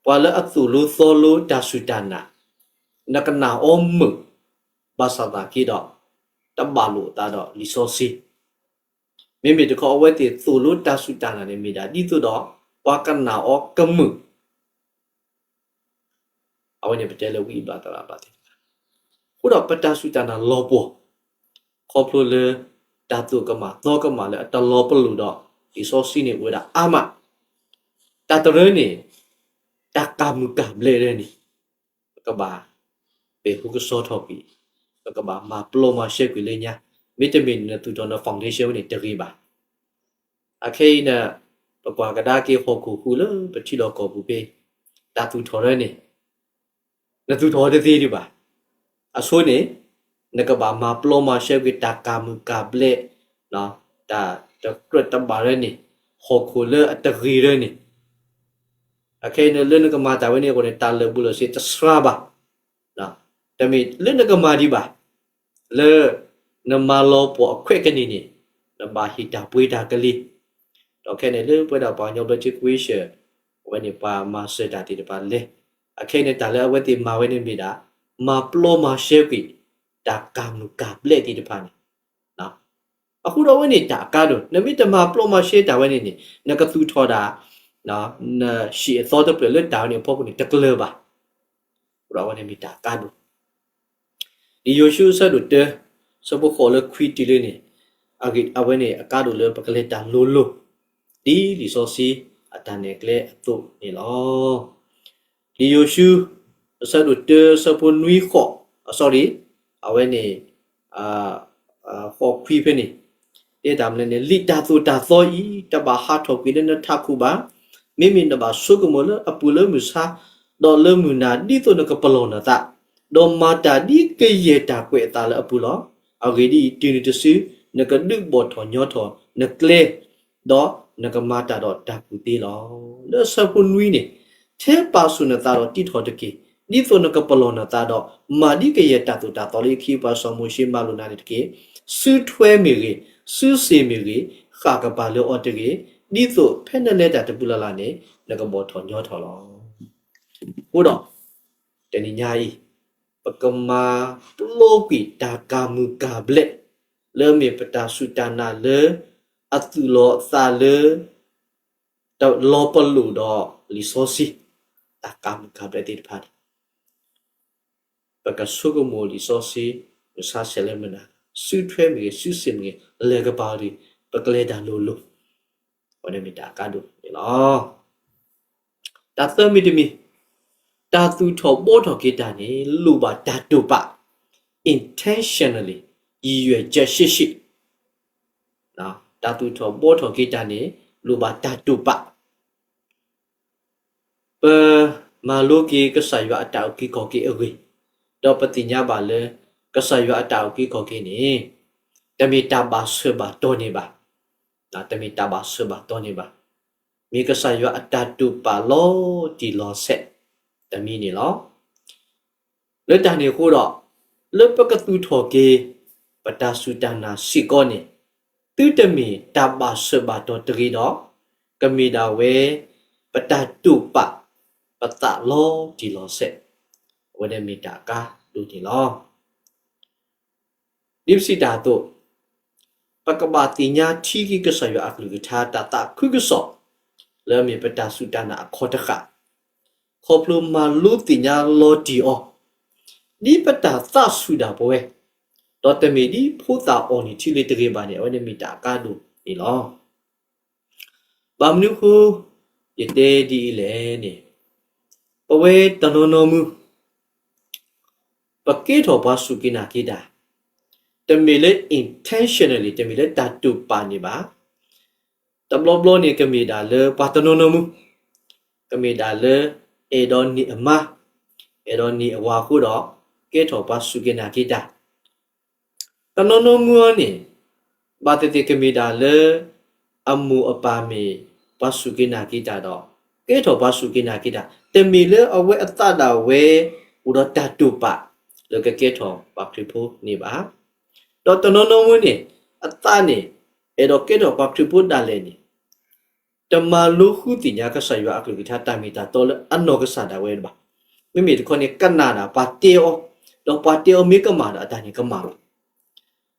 ပှၤလၢအသိၣ်လိသီလိတၢ်စူၢ်တၢ်နာ်, နကနၣ်အီၤမုာ်, ဘၣ်ဆၣ်သနာ်က့ဒီး တဘၣ်လိာ်အသးဒီးလံာ်စီဆှံ, မ့မ့ၢ်တခီအဝဲသ့ၣ်သိၣ်လိတၢ်စူၢ်တၢ်နာ်န့ၣ် မ့ၢ်ဒၣ်ဒ်သိးဒီး ပှၤကနၣ်အီၤကမုာ် အဝဲန့ၣ်ပတဲလၢဝံအဘျၣ်သရၣ်အဘျၣ်သ့ၣ်တဖၣ်, အဃိဒီးပတၢ်စူၢ်တၢ်နာ်လီၤပှီၢ်, ခီဖျိလၢ တၢ်သိၣ်ကမၣ်သီကမၣ်လၢအတလီၤပလိာ်ဒီး လံာ်စီဆှံန့ၣ်အိၣ်ဝဲဒၣ်အါမး, တၢ်တရၢန့ၣ်, တၢ်ကၤမုၢ်ကၤဘျဲၣ်တရၢန့ၣ်, ပကဘၣ် ပဲာ်ဟူကစီထီၣ်ကွံာ်, ပကဘၣ်မၤပျီမၤရှဲကွံာ်လၢညါ, မ့တမ့ၢ်နသူၣ်ထီၣ်န foundation ဝဲန့ၣ်တဂ့ၤဘၣ်. အခဲအံၤန့ၣ် ပကွၢ်ကဒါက့ၤဟီၣ်ခိၣ်ဃုာ်လၢပထံလီၢ်ကီၢ်ပူၤဖဲ တၢ်သူၣ်ထီၣ်ဝဲန့ၣ် နသူၣ်ထီၣ်တသ့ဒံးဘၣ်. အဆိန့ၣ် နကဘၣ်မၤပျီမၤရှဲကွံာ်တၢ်ကၤမုၢ်ကၤဘျဲး, တၢ်တကြၢးတဘၣ်ဝဲန့ၣ် ဟီၣ်ခိၣ်လၢအတဂ့ၤဝဲန့ၣ် အခဲအံၤန့ၣ် လၢနကမၤတၢ်ဝဲန့ၣ်အဃိန့ၣ် တၢ်လၢာ်ဘူၣ်လၢာ်စ့တစှၤဘၣ်. တမ့ၢ်လၢနကမၤဒံးဘၣ်, လၢနမၤလီၤပှီၢ်အခွဲးကနံၣ်န့ၣ် နဘၣ်ဟ့ၣ်တၢ်ပှ့ၤတၢ်ကလံၤ, ဒီးခဲအံၤန့ၣ် လၢပဝဲဒၣ်ပှၤကညီဘျၢထံခဝ့ၡၢၣ် အဝဲန့ၣ်ပှၤမၤစၢၤတၢ်သ့ၣ်တဖၣ်လဲၤ, အခဲအံၤန့ၣ် တၢ်လၢအဝဲသ့ၣ်မၤဝဲန့ၣ်မ့ၢ်ဒၣ် မၤပျီမၤရှဲကွံာ် တၢ်ကၤမုၢ်ကၤဘျဲးသ့ၣ်တဖၣ်န့ၣ် အဃိဒီးအဝဲန့ၣ်တၢ်အကါဒိၣ်, နမ့ၢ်တမၤပျီမၤရှဲတၢ်ဝဲန့ၣ်န့ၣ် နကသူၣ်ထီၣ်ဒၣ် နဟံၣ်အသီတဖျၢၣ်လၢတၢ်ဝဲန့ၣ်အဖီခိၣ်န့ၣ် တကျၢၤဘၣ်. အဃိဒီးအဝဲန့ၣ်မ့ၢ်တၢ်အကါဒိၣ်. လံာ်ယိၤၡူအဆၢဒိၣ်တၢ ဆၢဖိဃိးလၢခွံတုၤလၢန့ၣ် အဂ့ၢ်အဝဲန့ၣ်အကါဒိၣ်လၢပကလဲၤတၢ်လိၤလိၤ ဒ်လံာ်စီဆှံအတၢ်နဲၣ်ကျဲအသိးန့ၣ်လီၤ. လံာ်ယိၤၡူ အဆၢဒိၣ်တၢ အဆၢဖိနွံဃိး, အ sorry, အဝဲန့ၣ် ဃိးခွံဖဲန့ၣ် တဲတၢ်မနုၤလဲၣ်န့ၣ်, လံာ်တၢ်သိၣ်တၢ်သီအံၤ တဘၣ်ဟးထီၣ်ကွံာ်လၢနထးခိၣ်ဘၣ်. မ့မ့ၢ်နဘၣ်ဆိကမိၣ်လၢအပူၤလၢမုၢ်ဆါ, ဒီးလၢမုၢ်နၤ ဒ်သိးနကပလီၢ်နသး, ဒီးမၤတၢ်ဒ်ကယဲၢ်တၢ်ကွဲးအသးလၢအပူၤလီၤ. အဂ့ၢ်ဒ်အံၤ, တုၤနုၤတစု နကဒုးဘီၣ်ထီၣ်ညီထီၣ်နကျဲ ဒီးနကမၤတၢ်ဒီးတၢ်ကူၣ်သ့လီၤ. လၢအဆၢဖိနွံန့ၣ်, ထဲပာ်ဆူၣ်နသးဒီးတံးထီၣ်တက့ၢ်. ဒ်သိးနကပလီၢ်နသးဒီး မၤဒ်ကယဲၢ်တၢ်သိၣ်တၢ်သီလၢယခံပှၤစီၤမိၤၡ့မၤလိာ်နၤန့ၣ်တက့ၢ်. စုထွဲမ့ၢ်ဂ့ၤ, စုစ့ၣ်မ့ၢ်ဂ့ၤ, ဃၣ်ကပၤလၢအီၤတဂ့ၤ, ဒ်သိးဖဲနလဲၤတၢ်တပူၤလၢ်လၢ်န့ၣ် နကဘီၣ်ထီၣ်ညီထီၣ်လီၤ. အဃိဒီး တနံၤညါအံၤ ပကမၤပျီကွံာ်တၢ်ကၤမုၢ်ကၤဘျဲး လၢအမ့ၢ်ပတၢ်စူၢ်တၢ်နာ်လၢ အသူၣ်လီၤအသးလၢ တလီၤပလိာ်ဒီးလံာ်စီဆှံ တၢ်ကၤမုၢ်ကၤဘျဲးသ့ၣ်တဖၣ်န့ၣ် ပကဆိကမိၣ်လံာ်စီဆှံ မုၢ်ဆါဆဲးလၢမုၢ်နၤ, စုထွဲမ့ၢ်ဂ့ၤ, စုစ့ၣ်မ့ၢ်ဂ့ၤ, လဲၤကပၤအီၤတဂ့ၤ, ပကလဲၤတၢ်လိၤလိၤ, အဝဲန့ၣ်မ့ၢ်တၢ်အကါဒိၣ်န့ၣ်လီၤ. တၢ်သၢမံၤတမံၤ, တၢ်သူၣ်ထီၣ်ဘှီထီၣ်က့ၤတၢ်န့ၣ် လိၣ်ဘၣ်တၢ်တိာ်ပာ်, intentionally, ရည်ရွယ်ချက်ရှိရှိ, တၢ်သူၣ်ထီၣ်ဘှီထီၣ်က့ၤတၢ်န့ၣ် လိၣ်ဘၣ်တၢ်တိာ်ပာ် ပမၤလိက့ၤကစၢ်ယွၤအတၢ်အုၣ်က့ၤခီၣ်က့ၤအဂ့ၢ်, ဒီးပသ့ၣ်ညါဘၣ်လၢ ကစၢ်ယွၤအတၢ်အုၣ်က့ၤခီၣ်က့ၤန့ၣ် တမ့ၢ်တၢ်ဘၣ်ဆၢဘၣ်တီၢ်န့ၣ်ဘၣ်, တမ့ၢ်တၢ်ဘၣ်ဆၢဘၣ်တီၢ်န့ၣ်ဘၣ်. မ့ၢ်ကစၢ်ယွၤအတၢ်တိာ်ပာ်လီၤတံၢ်လီၤဆဲး တမံၤန့ၣ်လီၤ. လၢတၢ်န့ၣ်အဃိဒီး လၢပကသူၣ်ထီၣ်က့ၤ ပတၢ်စူၢ်တၢ်နာ်စ့ၢ်ကီးန့ၣ် သုတမ့ၢ်တၢ်ဘၣ်ဆၢဘၣ်တီၢ်တဂ့ၤဒီး ကမ့ၢ်ဒၣ်ဝဲ ပတၢ်တိာ်ပာ်ပသးလီၤတံၢ်လီၤဆဲး, အဝဲန့ၣ်မ့ၢ်တၢ်အကါဒိၣ်န့ၣ်လီၤ. ဒ်ပစံးတၢ်အသိး, ပကဘၣ်သ့ၣ်ညါထံက့ၤကစၢ်ယွၤအကလုၢ်ကထါတၢ်သးခုကစီၣ် လၢအမ့ၢ်ပတၢ်စူၢ်တၢ်နာ်အခီတဃာ်, ခီဖျိမၤလိသ့ၣ်ညါလီၤတံၢ်အီၤ, ဒ်ပတၢ်သးဆူၣ်ဒၣ်ပဝဲ, ဒီးတမ့ၢ်ဒ်ဖိသၣ်အီၣ်နုၢ်ထံလၢၤတဂ့ၤဘၣ်န့ၣ် အဝဲန့ၣ်မ့ၢ်တၢ်အကါဒိၣ်န့ၣ်လီၤ. ဘၣ်မနုၤအဃိ ယတဲဒ်အံၤလဲၣ်န့ၣ်, ပဝဲတနီၤနီၤမုၢ် ပကဲထီၣ်ပှၤစူၢ်က့ၤနာ်က့ၤတၢ်, တမ့ၢ်လၢ intentionally တမ့ၢ်လၢတၢ်တိာ်ပာ်န့ၣ်ဘၣ်. တဘျီဘျီန့ၣ် ကမ့ၢ်ဒၣ်လၢပှၤတနီၤနီၤမုၢ်, ကမ့ၢ်ဒၣ်လၢ အဲၣ်ဒိးန့ၢ်အမါ, အဲၣ်ဒိးန့ၢ်အဝၤအဃိဒီး ကဲထီၣ်ပှၤစူၢ်က့ၤနာ်က့ၤတၢ် တနီၤနီၤမုၢ်အံၤန့ၣ် ဘၣ်သ့ၣ်သ့ၣ်ကမ့ၢ်ဒၣ်လၢ အမိၢ်အပၢ်မ့ၢ်ပှၤစူၢ်က့ၤနာ်က့ၤတၢ်ဒီး ကဲထီၣ်ပှၤစူၢ်က့ၤနာ်က့ၤတၢ်, တမ့ၢ်လၢအဝဲအသးဒၣ်ဝဲ အိၣ်ဒီးတၢ်တိာ်ပာ် လၢကကဲထီၣ်ပှၤခရံာ်ဖိန့ၣ်ဘၣ်. ဒီးတနီၤနီၤမုၢ်န့ၣ် အသးန့ၣ် အဲၣ်ဒိးကဲထီၣ်ပှၤခရံာ်ဖိဒၣ်လဲာ်န့ၣ် တမၤလိဃုသ့ၣ်ညါကစၢ်ယွၤအကလုၢ်ကထါတၢ်မ့ၢ်တၢ်တီလၢအနီၢ်ကစၢ်ဒၣ်ဝဲဘၣ်. မ့မ့ၢ်တခီန့ၣ် ကနၣ်ဒၣ်ပှၤတဲအီၤ, ဒီးပှၤတဲအီၤမ့ၢ်ကမၣ်ဒီးအတၢ်န့ၣ်ကမၣ်လီၤ.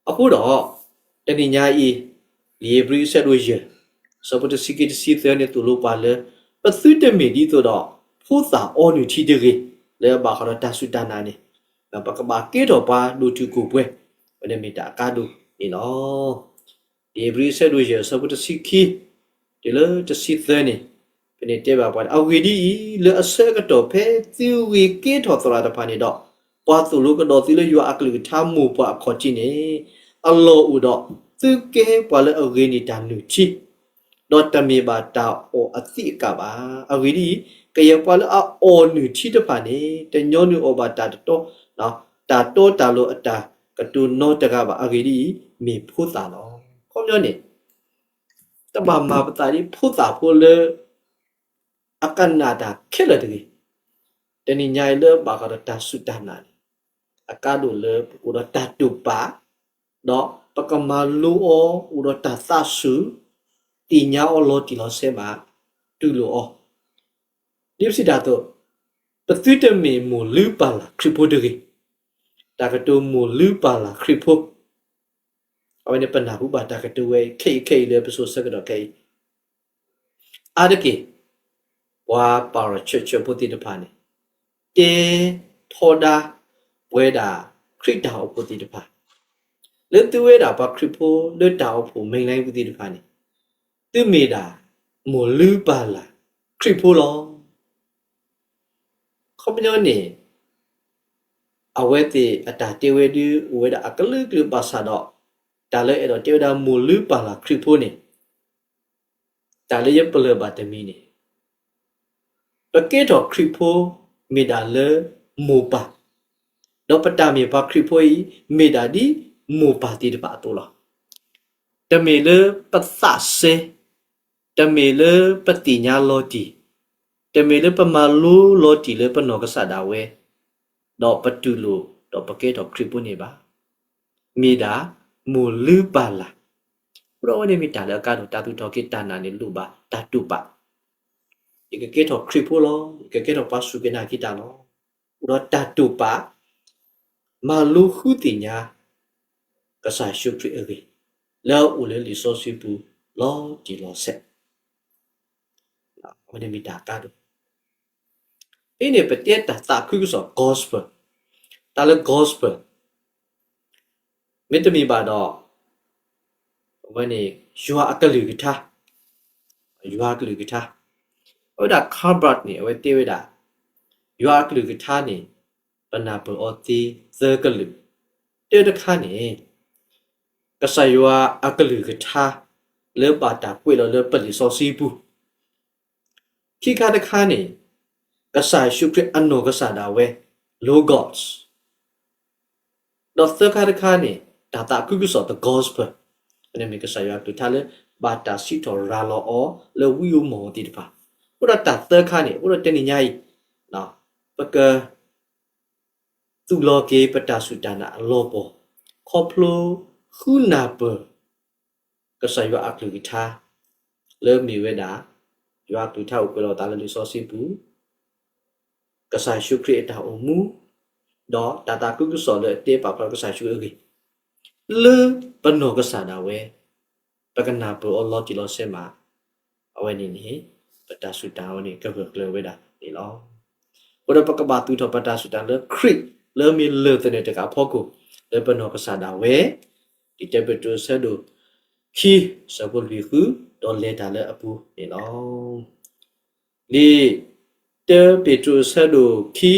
အဃိဒီး တနံၤညါအံၤ လံာ်ဧ့ၤဘြံၤအဆၢဒိၣ်ယဲၢ် အဆၢဖိတဆံခံတဆံသၢန့ၣ်သိၣ်လိပှၤလၢ ပသုတမ့ၢ်ဒ်သိးဒီး ဖိသၣ်အီနုၢ်ထံတဂ့ၤ လၢအဘၣ်ဃးဒီးတၢ်စူၢ်တၢ်နာ်န့ၣ် ပကဘၣ်ကဲထီၣ်ပှၤဒိၣ်တုာ်ခိၣ်ပှဲၤ အဝဲန့ၣ်မ့ၢ်တၢ်အကါဒိၣ်န့ၣ်လီၤ. ဧ့ၤဘြံၤအဆၢဒိၣ်ယဲၢ်အဆၢဖိတဆံခံ တုၤလၢတဆံသၢန့ၣ် ဖဲန့ၣ်တဲဘၣ်ပှၤ အဂ့ၢ်ဒ်အံၤ, လၢအဆၢကတီၢ်ဖဲသုဂ့ၤကဲထီၣ်သရၣ်တဖၣ်န့ၣ်ဒီး, ပှၤသိၣ်လိကဒီးသုလၢယွၤအကလုၢ်ကထါမိၢ်ပှၢ်အခီၣ်ထံးန့ၣ်, အလီၢ်အိၣ်ဒီး သုကဲပှၤလၢအဂ့ၤန့ၢ်တၢ်နုၢ်ထံ, ဒီးတမ့ၢ်ဘၣ်တၢ်အီၣ်အသံးအကၣ်ဘၣ်. အဂ့ၢ်ဒ်အံၤ, ကယဲၢ်ပှၤလၢအအီၣ်နုၢ်ထံတဖၣ်န့ၣ် တညီနုၢ်အီၣ်ဘၣ်တၢ်တတီ, တၢ်တီတၢ်လိၤအတၢ်ကတိၤနီတဂၤဘၣ်. အဂ့ၢ်ဒ်အံၤ, မ့ၢ်ဖိသၣ်လီၤ. အခီပညီန့ၣ် တဘၣ်မၤပသးဒ်ဖိသၣ်ဖိလၢ အကနၣ်တၢ်ခဲလၢာ်တဂ့ၤ. တနံၤညါအံၤလၢဘၣ်ဃးဒီးတၢ်စူၢ်တၢ်နာ်န့ၣ် အကါဒိၣ်လၢပအိၣ်ဒီးတၢ်တိာ်ပာ်, ဒီးပကမၤလိအီၤ အိၣ်ဒီးတၢ်သးစူၤ, သ့ၣ်ညါအီၤလီၤတံၢ်လီၤဆဲးမး, တူၢ်လိာ်အီၤ. ဒ်ပစံးတၢ်အသိး, ပသုတမ့ၢ်မိၢ်လုၢ်ပၢ်လၢ်ခရံာ်ဖိတဂ့ၤ. တၢ်ကတိၤမိၢ်လုၢ်ပၢ်လၢ်ခရံာ်ဖိ အဝဲန့ၣ်ပနၢ်ဟူဘၣ်တၢ်ကတိၤဝဲခဲအံၤခဲအံၤလၢပစိၤဆၢကတီၢ်ခဲအံၤ အါတက့ၢ် ပှၤ para church ဖိသ့ၣ်တဖၣ်န့ၣ် တဲထီဒါပဝဲဒၣ်ခရံာ်တၢ်အိၣ်ဖှိၣ်သ့ၣ်တဖၣ် လၢသုဝဲဒၣ်ပှၤခရံာ်ဖိလၢတၢ်အိၣ်ဖှိၣ် mainline ပူၤသ့ၣ်တဖၣ်န့ၣ် သုမ့ၢ်ဒၣ်မိၢ်လုၢ်ပၢ်လၢ်ခရံာ်ဖိလီၤ. အခီပညီန့ၣ် အဝဲသ့ၣ်အတၢ်တဲဝဲဒုးအိၣ်ဝဲဒၣ်အကလုာ်ကလုာ်ဘၣ်ဆၣ်ဒီး တၢ်လၢအဲၣ်ဒိးတဲဝဲဒၣ်မိၢ်လုၢ်ပၢ်လၢ်ခရံာ်ဖိန့ၣ် တၢ်လၢယပလၢၢ်ဘၣ်တမံၤန့ၣ် ပကဲထီၣ်ခရံာ်ဖိမ့ၢ်ဒၣ်လၢမိၢ်ပၢ်, ဒီးပတၢ်မ့ၢ်ပှၤခရံာ်ဖိအံၤ မ့ၢ်ဒၣ်ဒ်မိၢ်ပၢ်သ့ၣ်တဖၣ်အသိးလီၤ. တမ့ၢ်လၢပသးစဲ, တမ့ၢ်လၢပသ့ၣ်ညါလီၤတံၢ်, တမ့ၢ်လၢပမၤလိလီၤတံၢ်လၢပနီၢ်ကစၢ်ဒၣ်ဝဲ, ဒီးပတူၢ်လိာ်ဒီးပကဲထီၣ်ခရံာ်ဖိန့ၣ်ဘၣ်. မ့ၢ်ဒၣ်မိၢ်လုၢ်ပၢ်လၢ်, အဃိဒီးအဝဲန့ၣ်မ့ၢ်တၢ်လၢအကါဒိၣ် တၢ်သူၣ်ထီၣ်က့ၤတၢ်နာ်န့ၣ်လိၣ်ဘၣ်တၢ်တိာ်ပာ်, ယကကဲထီၣ်ခရံာ်ဖိလီၤ, ယကကဲထီၣ်ပှၤစူၢ်က့ၤနာ်က့ၤတၢ်လီၤ. အိၣ်ဒီးတၢ်တိာ်ပာ်, မၤလိဃုသ့ၣ်ညါ ကစၢ်ယ့ၣ်ၡူးခရံာ်အဂ့ၢ် လၢအအိၣ်လၢလံာ်စီဆှံပူၤလီၤတံၢ်လီၤဆဲး, အဝဲန့ၣ်မ့ၢ်တၢ်ကါဒိၣ်. အံၤန့ၣ်ပတဲတၢ်သးခုကစီၣ် gospel, တၢ်လၢ gospel မ့တမ့ၢ်ဘၣ်ဒီး အဝဲန့ၣ် ယွၤအကလုၢ်ကထါ, ယွၤအကလုၢ်ကထါ, အဝဲဒၣ် Karl Barth န့ၣ် အဝဲတဲဝဲဒၣ် ယွၤအကလုၢ်ကထါန့ၣ် ပနၢ်ပၢၢ်အီၤသ့သၢကလုာ်, တၢတခါန့ၣ် ကစၢ်ယွၤအကလုၢ်ကထါ လၢဘၣ်တၢ်ကွဲးလီၤလၢပလံာ်စီဆှံပူၤ, ခံခါတခါန့ၣ် ကစၢ်ယ့ၣ်ၡူးခရံာ်အနီၢ်ကစၢ်ဒၣ်ဝဲ logos, ဒီးသၢခါတခါန့ၣ် တၢ်သးခုကစီၣ် the gospel, န့ၣ်မ့ၢ်ကစၢ်ယွၤအကလုၢ်ကထါလၢ ဘၣ်တၢ်စံးထီၣ်ရၤလီၤအီၤလၢဝံဧိၤမီၢ်ဧိၤသ့ၣ်တဖၣ်, အဃိဒီးတၢ်သၢခါန့ၣ် အဃိဒီးတနံၤညါအံၤ ပက သူၣ်လီၤက့ၤပတၢ်စူၢ်တၢ်နာ်အလီၤပှီၢ် ခီဖျိဃုနၢ်ပၢၢ် ကစၢ်ယွၤအကလုၢ်ကထါ လၢမ့ၢ်ဝဲဒၣ် ယွၤအကလုၢ်ကထါအိၣ်ကွဲးလီၤအသးလၢလံာ်စီဆှံပူၤ, ကစၢ်ယ့ၣ်ၡူးခရံာ်အတၢ်အိၣ်မူ, ဒီးတၢ်သးခုကစီၣ်လၢအတဲပာ်ဖျါကစၢ်ယ့ၣ်ၡူးအဂ့ၢ်, လၢပနီၢ်ကစၢ်ဒၣ်ဝဲ ပကနၢ်ပၢၢ်အီၤလီၤတံၢ်လီၤဆဲးမး, အဝဲန့ၣ်န့ၣ် ပတၢ်စူၢ်တၢ်နာ်န့ၣ် ကဂၢၢ်ကျၢၤဝဲဒၣ်န့ၣ်လီၤ. အဃိဒီးပကဘၣ်သူၣ်ထီၣ်ပတၢ်စူၢ်တၢ်နာ်လၢခရံာ် လၢမ့ၢ်လၢၢ်သနၢၣ်တကးအဖီခိၣ် လၢပနီၢ်ကစၢ်ဒၣ်ဝဲ, လံာ်တၢပ့းတရူးအဆၢဒိၣ်ခံ အဆၢဖိလွံၢ်ဃု ဒီးလဲၤတၢ်လၢအပူၤန့ၣ်လီၤ. လံာ်တၢပ့းတရူးအဆၢဒိၣ်ခံ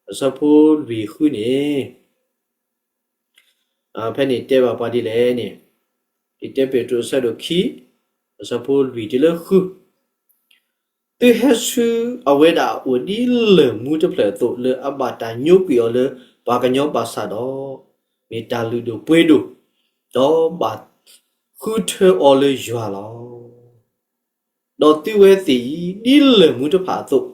အဆၢဖိလွံၢ်ဃုန့ၣ် ဖဲန့ၣ်တဲဘၣ်ပှၤဒ်လဲၣ်န့ၣ်, လံာ်တၢပ့းတရူးအဆၢဒိၣ်ခံ အဆၢဖိလွံၢ်တုၤလၢဃု, သုဟဲဆူအဝဲဒၣ်အအိၣ်ဒ်လၢၢ်မူတဖျၢၣ်အသိး လၢအဘၣ်တၢ်ညိကွံာ်အီၤလၢပှၤကညီဘၣ်ဆၣ်ဒီး, မ့ၢ်တၢ်လုၢ်ဒိၣ်ပှ့ၤဒိၣ်, ဒီးဘၣ်ဃုထၢအီၤလၢယွၤလီၤ. ဒီးသုဝဲသ့ၣ်အံၤ ဒ်လၢၢ်မူတဖၣ်အသိး,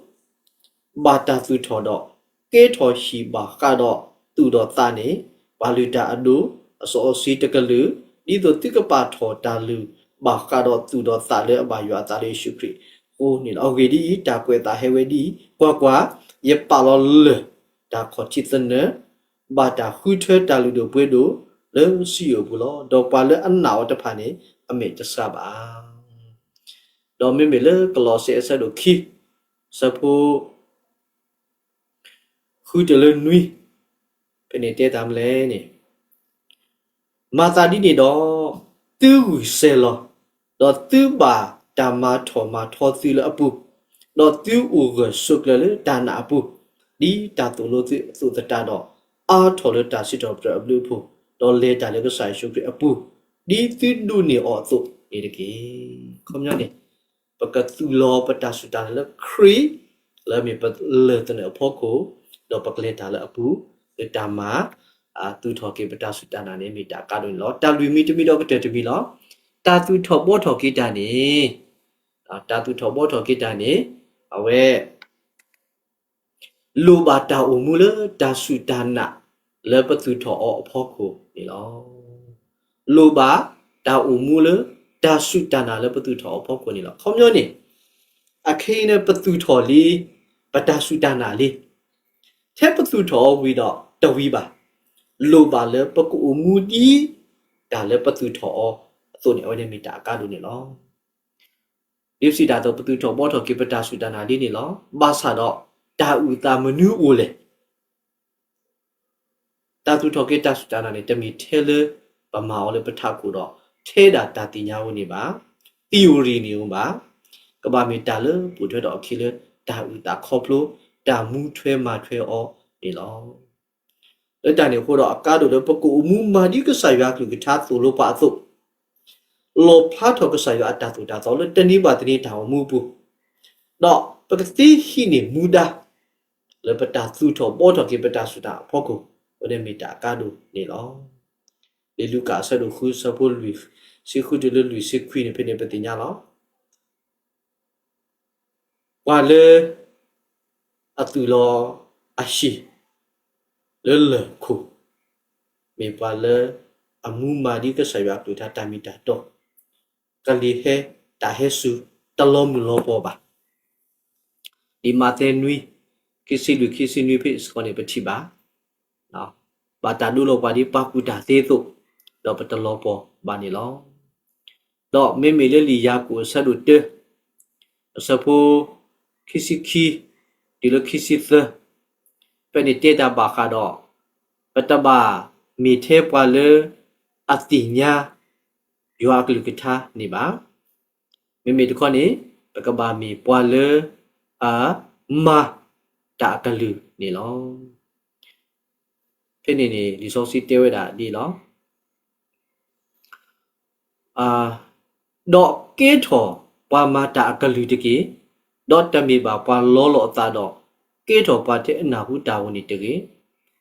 ဘၣ်တၢ်သူၣ်ထီၣ်ဒီး ကဲထီၣ်ဟံၣ်ဘၣ်ဃးဒီးသူၣ်ဒီးသးန့ၣ်, ပှၤလုၢ်တၢ်အဒိၣ်, အစီအဆှံတကလုာ်, ဒ်သိးသုကပာ်ထီၣ်တၢ်လုၢ်ဘၣ်ဃးဒီးသူၣ်ဒီးသးလၢအဘၣ်ယွၤအသးလၢယ့ၣ်ၡူးခရံာ်အဃိန့ၣ်လီၤ. အဂ့ၢ်ဒ်အံၤ, တၢ်ကွဲးအသးဟဲဝဲဒ်အံၤ, ကွၢ်ကွၢ်, ယပာ်လီၤလၢၢ်တၢ်ခီၣ်ထံးသနၢၣ်, ဘၣ်တၢ်ဃုထၢတၢ်လုၢ်ဒိၣ်ပှ့ၤဒိၣ်လၢစံယိၣ်အပူၤလီၤ. ဒီးပှၤလၢအနာ်အီၤတဖၣ်န့ၣ် အမဲာ်တဆှးဘၣ်. ဒီးမ့မ့ၢ်လၢကလီးစဲအဆၢဒိၣ်ခံ, အဆၢဖိ ဃုတုၤလၢနွံ, ဖဲန့ၣ်တဲတၢ်မနုၤလဲၣ်န့ၣ်, မၤသးဒ်န့ၣ်ဒီး, သုဂုာ်ဆဲးလီၤ, ဒီးသုဘၣ်တၢ်မၤထီၣ်မၤထီသုလၢအပူၤ, ဒီးသုအိၣ်ဂၢၢ်ဆိးကျၢၤလၢတၢ်နာ်အပူၤ, ဒ်တၢ်သိၣ်လိသုအသိးသတးဒီး, အါထီၣ်လၢတၢ်စံးထီၣ်ပတြၢၤအဘျုးအဖှိၣ် ဒီးလဲၤတၢ်လၢကစၢ်ယ့ၣ်ၡူးခရံာ်အပူၤ, ဒ်သုဒိးန့ၢ်အီၤအသိးန့ၣ်တက့ၢ်. ခီပညီန့ၣ်, ပကသူၣ်လီၤပတၢ်စူၢ်တၢ်နာ်လၢခရံာ်, လၢအမ့ၢ်ပလၢၢ်သနၢၣ်အဖီခိၣ်, ဒီးပကလဲၤတၢ်လၢအပူၤ, လၢတၢ်မၤ သူၣ်ထီၣ်က့ၤပတၢ်စူၢ်တၢ်နာ်န့ၣ် မ့ၢ်တၢ်အကါဒိၣ်န့ၣ်လီၤ. တၢ်လွံၢ်မံၤတမံၤဒီးကတၢၢ်တမံၤလီၤ. တၢ်သူၣ်ထီၣ်ဘှီထီၣ်က့ၤတၢ်န့ၣ်, တၢ်သူၣ်ထီၣ်ဘှီထီၣ်က့ၤတၢ်န့ၣ်, အဝဲ လိၣ်ဘၣ်တၢ်အိၣ်မူလၢတၢ်စူၢ်တၢ်နာ်လၢပသူၣ်ထီၣ်အီၤအဖီခိၣ်န့ၣ်လီၤ. လိၣ်ဘၣ်တၢ်အိၣ်မူလၢတၢ်စူၢ်တၢ်နာ်လၢပသူၣ်ထီၣ်အီၤအဖီခိၣ်န့ၣ်လီၤ. ခီပညီန့ၣ်, အခဲအံၤန့ၣ် ပသူၣ်ထီၣ်လံ ပတၢ်စူၢ်တၢ်နာ်လံ. ထဲပသူၣ်ထီၣ်အီၤဝံၤဒီးတဝံၤဘၣ်. လိၣ်ဘၣ်လၢပကအိၣ်မူဒ်တၢ်လၢပသူၣ်ထီၣ်အီၤအသိးန့ၣ် အဝဲန့ၣ်မ့ၢ်တၢ်အကါဒိၣ်န့ၣ်လီၤ. ဒ်ပစံးတၢ်အသိး ပသူၣ်ထီၣ်ဘှီထီၣ်က့ၤပတၢ်စူၢ်တၢ်နာ်လံန့ၣ်လီၤ. ဘၣ်ဆၣ်ဒီး တၢ်အုၣ်သးမနုၤအိၣ်လဲၣ်. တၢ်သူၣ်ထီၣ်က့ၤတၢ်စူၢ်တၢ်နာ်န့ၣ် တမ့ၢ်ထဲလၢပမၤအီၤလၢပထးခိၣ်ဒီး ထဲဒၣ်တၢ်သ့ၣ်ညါဝဲန့ၣ်ဘၣ်, theory န့ၣ်အိၣ်ဘၣ်. ကဘၣ်မ့ၢ်တၢ်လၢပိာ်ထွဲထီၣ်အခံလၢ တၢ်အုၣ်သးခီဖျိတၢ်မူထွဲမၤထွဲအီၤန့ၣ်လီၤ. လၢတၢ်န့ၣ်အဃိဒီး အကါဒိၣ်လၢပကအိၣ်မူမၤဒ်ကစၢ်ယွၤအကလုၢ်ကထါသိၣ်လိပှၤအသိး, လီၣ်ဖျါထီၣ်ကစၢ်ယွၤအတၢ်သိၣ်တၢ်သီလၢတနံၤဘၣ်တနံၤတၢ်အိၣ်မူအပူၤ, ဒီးပကသ့ဟံးန့ၢ်မူဒါ လၢပတၢ်သူၣ်ထီၣ်ဘှီထီၣ်က့ၤပတၢ်စူၢ်တၢ်နာ်အဖီခိၣ်, အဝဲန့ၣ်မ့ၢ်တၢ်အကါဒိၣ်န့ၣ်လီၤ. လံာ်လူၤကၣ်အဆၢဒိၣ်ဃု အဆၢဖိလွံၢ်ဆံဃုတုၤလၢလွံၢ်ဆံခွံန့ၣ် ဖဲန့ၣ်ပသ့ၣ်ညါလီၤ. ပှၤလၢ အသူၣ်လီၤအဟံၣ် လၢလၢၢ်ခိၣ်, မ့ၢ်ပှၤလၢ အမူမၤဒ်ကစၢ်ယွၤအကလုၢ်ကထါတၢ်မ့ၢ်တၢ်တီ, ကလံၤဟဲ တၢ်ဟဲစူၤ တလီၤမုၢ်လီၤပှီၢ်ဘၣ်. ဒ်မးသဲနွံ ခံဆံလွံၢ် ခံဆံနွံဖဲစ့ၢ်ကီးန့ၣ် ပထံၣ်ဘၣ်, ဘၣ်တၢ်ဒိလီၤပှၤဒ်ပှၤကူၣ်တၢ်သ့အသိး, ဒီးပတလီၤပှီၢ်ဘၣ်န့ၣ်လီၤ. ဒီးမ့မ့ၢ်လၢလံာ်ယၤကိာ်အဆၢဒိၣ်တၢ အဆၢဖိ ခံဆံခံ တုၤလၢခံဆံသၢ, ဖဲန့ၣ်တဲတၢ်ဘၣ်ဃးဒီး ပတဘၣ်မ့ၢ်ထဲပှၤလၢ အသ့ၣ်ညါ ယွၤအကလုၢ်ကထါန့ၣ်ဘၣ်. မ့မ့ၢ်တခီန့ၣ် ပကဘၣ်မ့ၢ်ပှၤလၢ အ မၤ တၢ်အကလုၢ်န့ၣ်လီၤ. ဖဲန့ၣ်န့ၣ် လံာ်စီဆှံတဲဝဲဒၣ်ဒ်လီၤ. ဒီးကဲထီၣ်ပှၤမၤတၢ်အကလုၢ်တက့ၢ်. ဒီးတမ့ၢ်ဘၣ်ပှၤလီလီၤအသးဒီး ကဲထီၣ်ပှၤထဲအနၢ်ဟူတၢ်ဂီၤန့ၣ်တဂ့ၤ.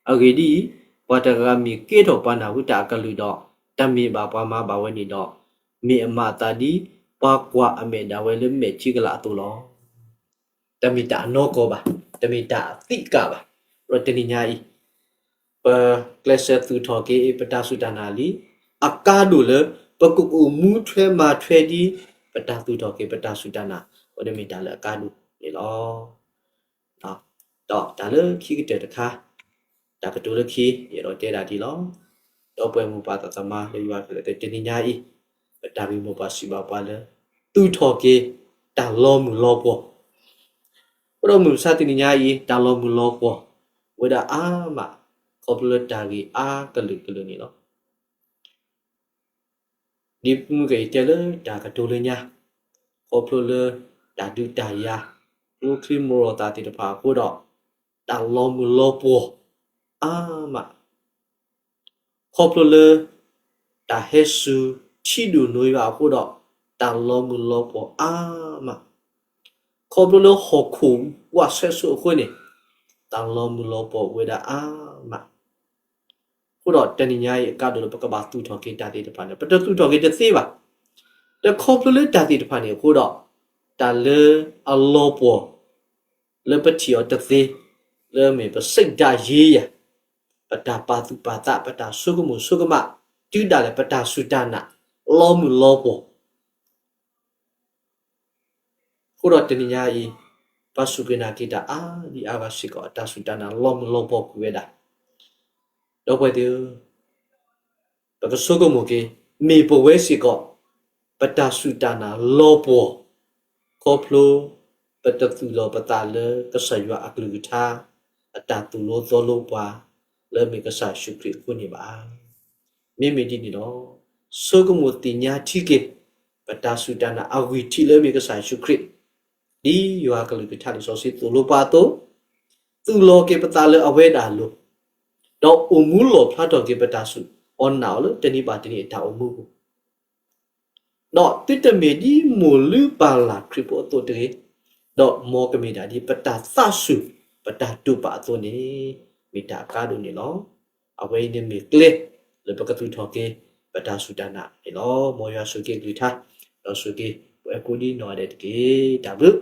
အဂ့ၢ်ဒ်အံၤ, ပှၤတဂၤဂၤမ့ၢ်ကဲထီၣ်ပှၤနၢ်ဟူတၢ်အကလုၢ်ဒီး တမ့ၢ်ဘၣ်ပှၤမၤဘၣ်ဝဲန့ၣ်ဒီး, မ့ၢ်အမၤအသးဒ်ပှၤကွၢ်အမဲာ်ဒၣ်ဝဲလၢမဲာ်ထံကလၤအသိးလီၤ. တမ့ၢ်တၢ်အနီၢ်ကီၢ်ဘၣ်, တမ့ၢ်တၢ်အသံးအကာ်ဘၣ်. ဒီးတနံၤညါအံၤ ပကျဲးစၢးသူၣ်ထီၣ်က့ၤပတၢ်စူၢ်တၢ်နာ်လံ, အကါဒိၣ်လၢ ပကအိၣ်မူထွဲမၤထွဲဒ် ပတၢ်သူၣ်ထီၣ်က့ၤပတၢ်စူၢ်တၢ်နာ်, အဝဲန့ၣ်မ့ၢ်တၢ်လၢအကါဒိၣ်န့ၣ်လီၤ. ဒီးတၢ်လၢခံကတၢၢ်တခါ, တၢ်ကတိၤလၢခံ ယအဲၣ်ဒိးတဲဒၣ်ဒ်လီၤ. ဒီပုၢ်ဝဲၢ်မိၢ်ပၢ်သးသမါလၢယွၤကလုၢ်သ့ၣ် တနံၤညါအံၤ, ပတၢ်ဂ့ၢ်မိၢ်ပှၢ်စံးဘၣ်ပှၤလၢ သူၣ်ထီၣ်က့ၤ တၢ်လီၤမုၢ်လီၤပှီၢ်. အဃိဒီးမုၢ်မဆါတနံၤညါအံၤ တၢ်လီၤမုၢ်လီၤပှီၢ် အိၣ်ဝဲဒၣ်အါမး, ခီဖျိလၢတၢ်ဂ့ၢ်အါကလုာ်ကလုာ်န့ၣ်လီၤ. ဒ်မုၢ်ကယတဲလၢတၢ်ကတိၤလၢညါ, ခီဖျိလၢတၢ်ဒုးတၢ်ယၤ, ကျိချံမျိာ်သၣ်သ့ၣ်တဖၣ်အဃိဒီး, တၢ်လီၤမုၢ်လီၤပှီၢ်အါမး. ခီဖျိလၢ တၢ်ဟဲစူၤထံဒိၣ်နိယွၤအဃိဒီး, တၢ်လီၤမုၢ်လီၤပှီၢ်အါမး. ခီဖျိလၢဟီၣ်ခိၣ်ဝးဆဲးစိအဃိန့ၣ်, တၢ်လီၤမုၢ်လီၤပှီၢ်အိၣ်ဝဲဒၣ်အါမး. အဃိဒီးတနံၤညါအံၤအကါဒိၣ်လၢပကဘၣ်သူၣ်ထီၣ်က့ၤတၢ်သ့ၣ်တဖၣ်န့ၣ် ပတသူၣ်ထီၣ်က့ၤတသ့ဘၣ်. ဒီးခီဖျိလၢတၢ်သ့ၣ်တဖၣ်န့ၣ်အဃိဒီး, တၢ်လၢအလီၤပှီၢ် လၢပထံၣ်အီၤတသ့, လၢမ့ၢ်ပစိတ်ဓာတ်ရေးရာ, ပတၢ်ပာ်သူၣ်ပာ်သး ပတၢ်ဆိကမိၣ်ဆိကမး, တုၤဒၣ်လဲာ်ပတၢ်စူၢ်တၢ်နာ် လီၤမုၢ်လီၤပှီၢ် အဃိဒီးတနံၤညါအံၤ, ပှၤစူၢ်က့ၤနာ်က့ၤတၢ်အါဒံအါဂၤစ့ၢ်ကီး အတၢ်စူၢ်တၢ်နာ်လီၤမုၢ်လီၤပှီၢ်ကွံာ်ဝဲဒၣ်. ဒီပုၢ်ဝဲၢ်သ့ၣ်ဧၢ, ပကဆိကမိၣ်က့ၤ, မ့ၢ်ပဝဲစ့ၢ်ကီး ပတၢ်စူၢ်တၢ်နာ်လီၤပှီၢ်, ခီဖျိ ပတသူၣ်လီၤပသးလၢကစၢ်ယွၤအကလုၢ်ကထါ အတၢ်သိၣ်လိသီလိပှၤ လၢအမ့ၢ်ကစၢ်ယ့ၣ်ၡူးခရံာ်အဃိန့ၣ်ဘၣ်. မ့မ့ၢ်ဒ်န့ၣ်ဒီး, ဆိကမိၣ်သ့ၣ်ညါထံက့ၤ ပတၢ်စူၢ်တၢ်နာ်အဂံၢ်ထံးလၢအမ့ၢ်ကစၢ်ယ့ၣ်ၡူးခရံာ်, ဒ်ယွၤကလုၢ်ကထါလံာ်စီဆှံသိၣ်လိပှၤအသိး, သူၣ်လီၤက့ၤပသးလၢအဝဲဒၣ်အလိၤ, ဒီးအိၣ်မူလီၣ်ဖျါထီၣ်က့ၤပတၢ်စူၢ် အီၣ်နာ်အီၤလၢတနံၤဘၣ်တနံၤအတၢ်အိၣ်မူအပူၤ, ဒီးသုတမ့ၢ်ဒ်မိၢ်လုၢ်ပၢ်လၢ်ခရံာ်ဖိအသိးတဂ့ၤ, ဒီးမ်ကမ့ၢ်ဒၣ်ဒ်ပတၢ်သးဆူၣ် ပတၢ်တိာ်ပာ်အသိးန့ၣ် မ့ၢ်တၢ်အကါဒိၣ်န့ၣ်လီၤ. အဝဲအံၤန့ၣ်မ့ၢ်ကျဲလၢပကသူၣ်ထီၣ်က့ၤ ပတၢ်စူၢ်တၢ်နာ်န့ၣ်လီၤ. မ်ယွၤဆိၣ်ဂ့ၤကလုၢ်ကထါ, ဒီးဆိၣ်ဂ့ၤပှၤကိးဒံနီၢ်ဂၤဒဲးတက့ၢ်. တၢ်ဘျုး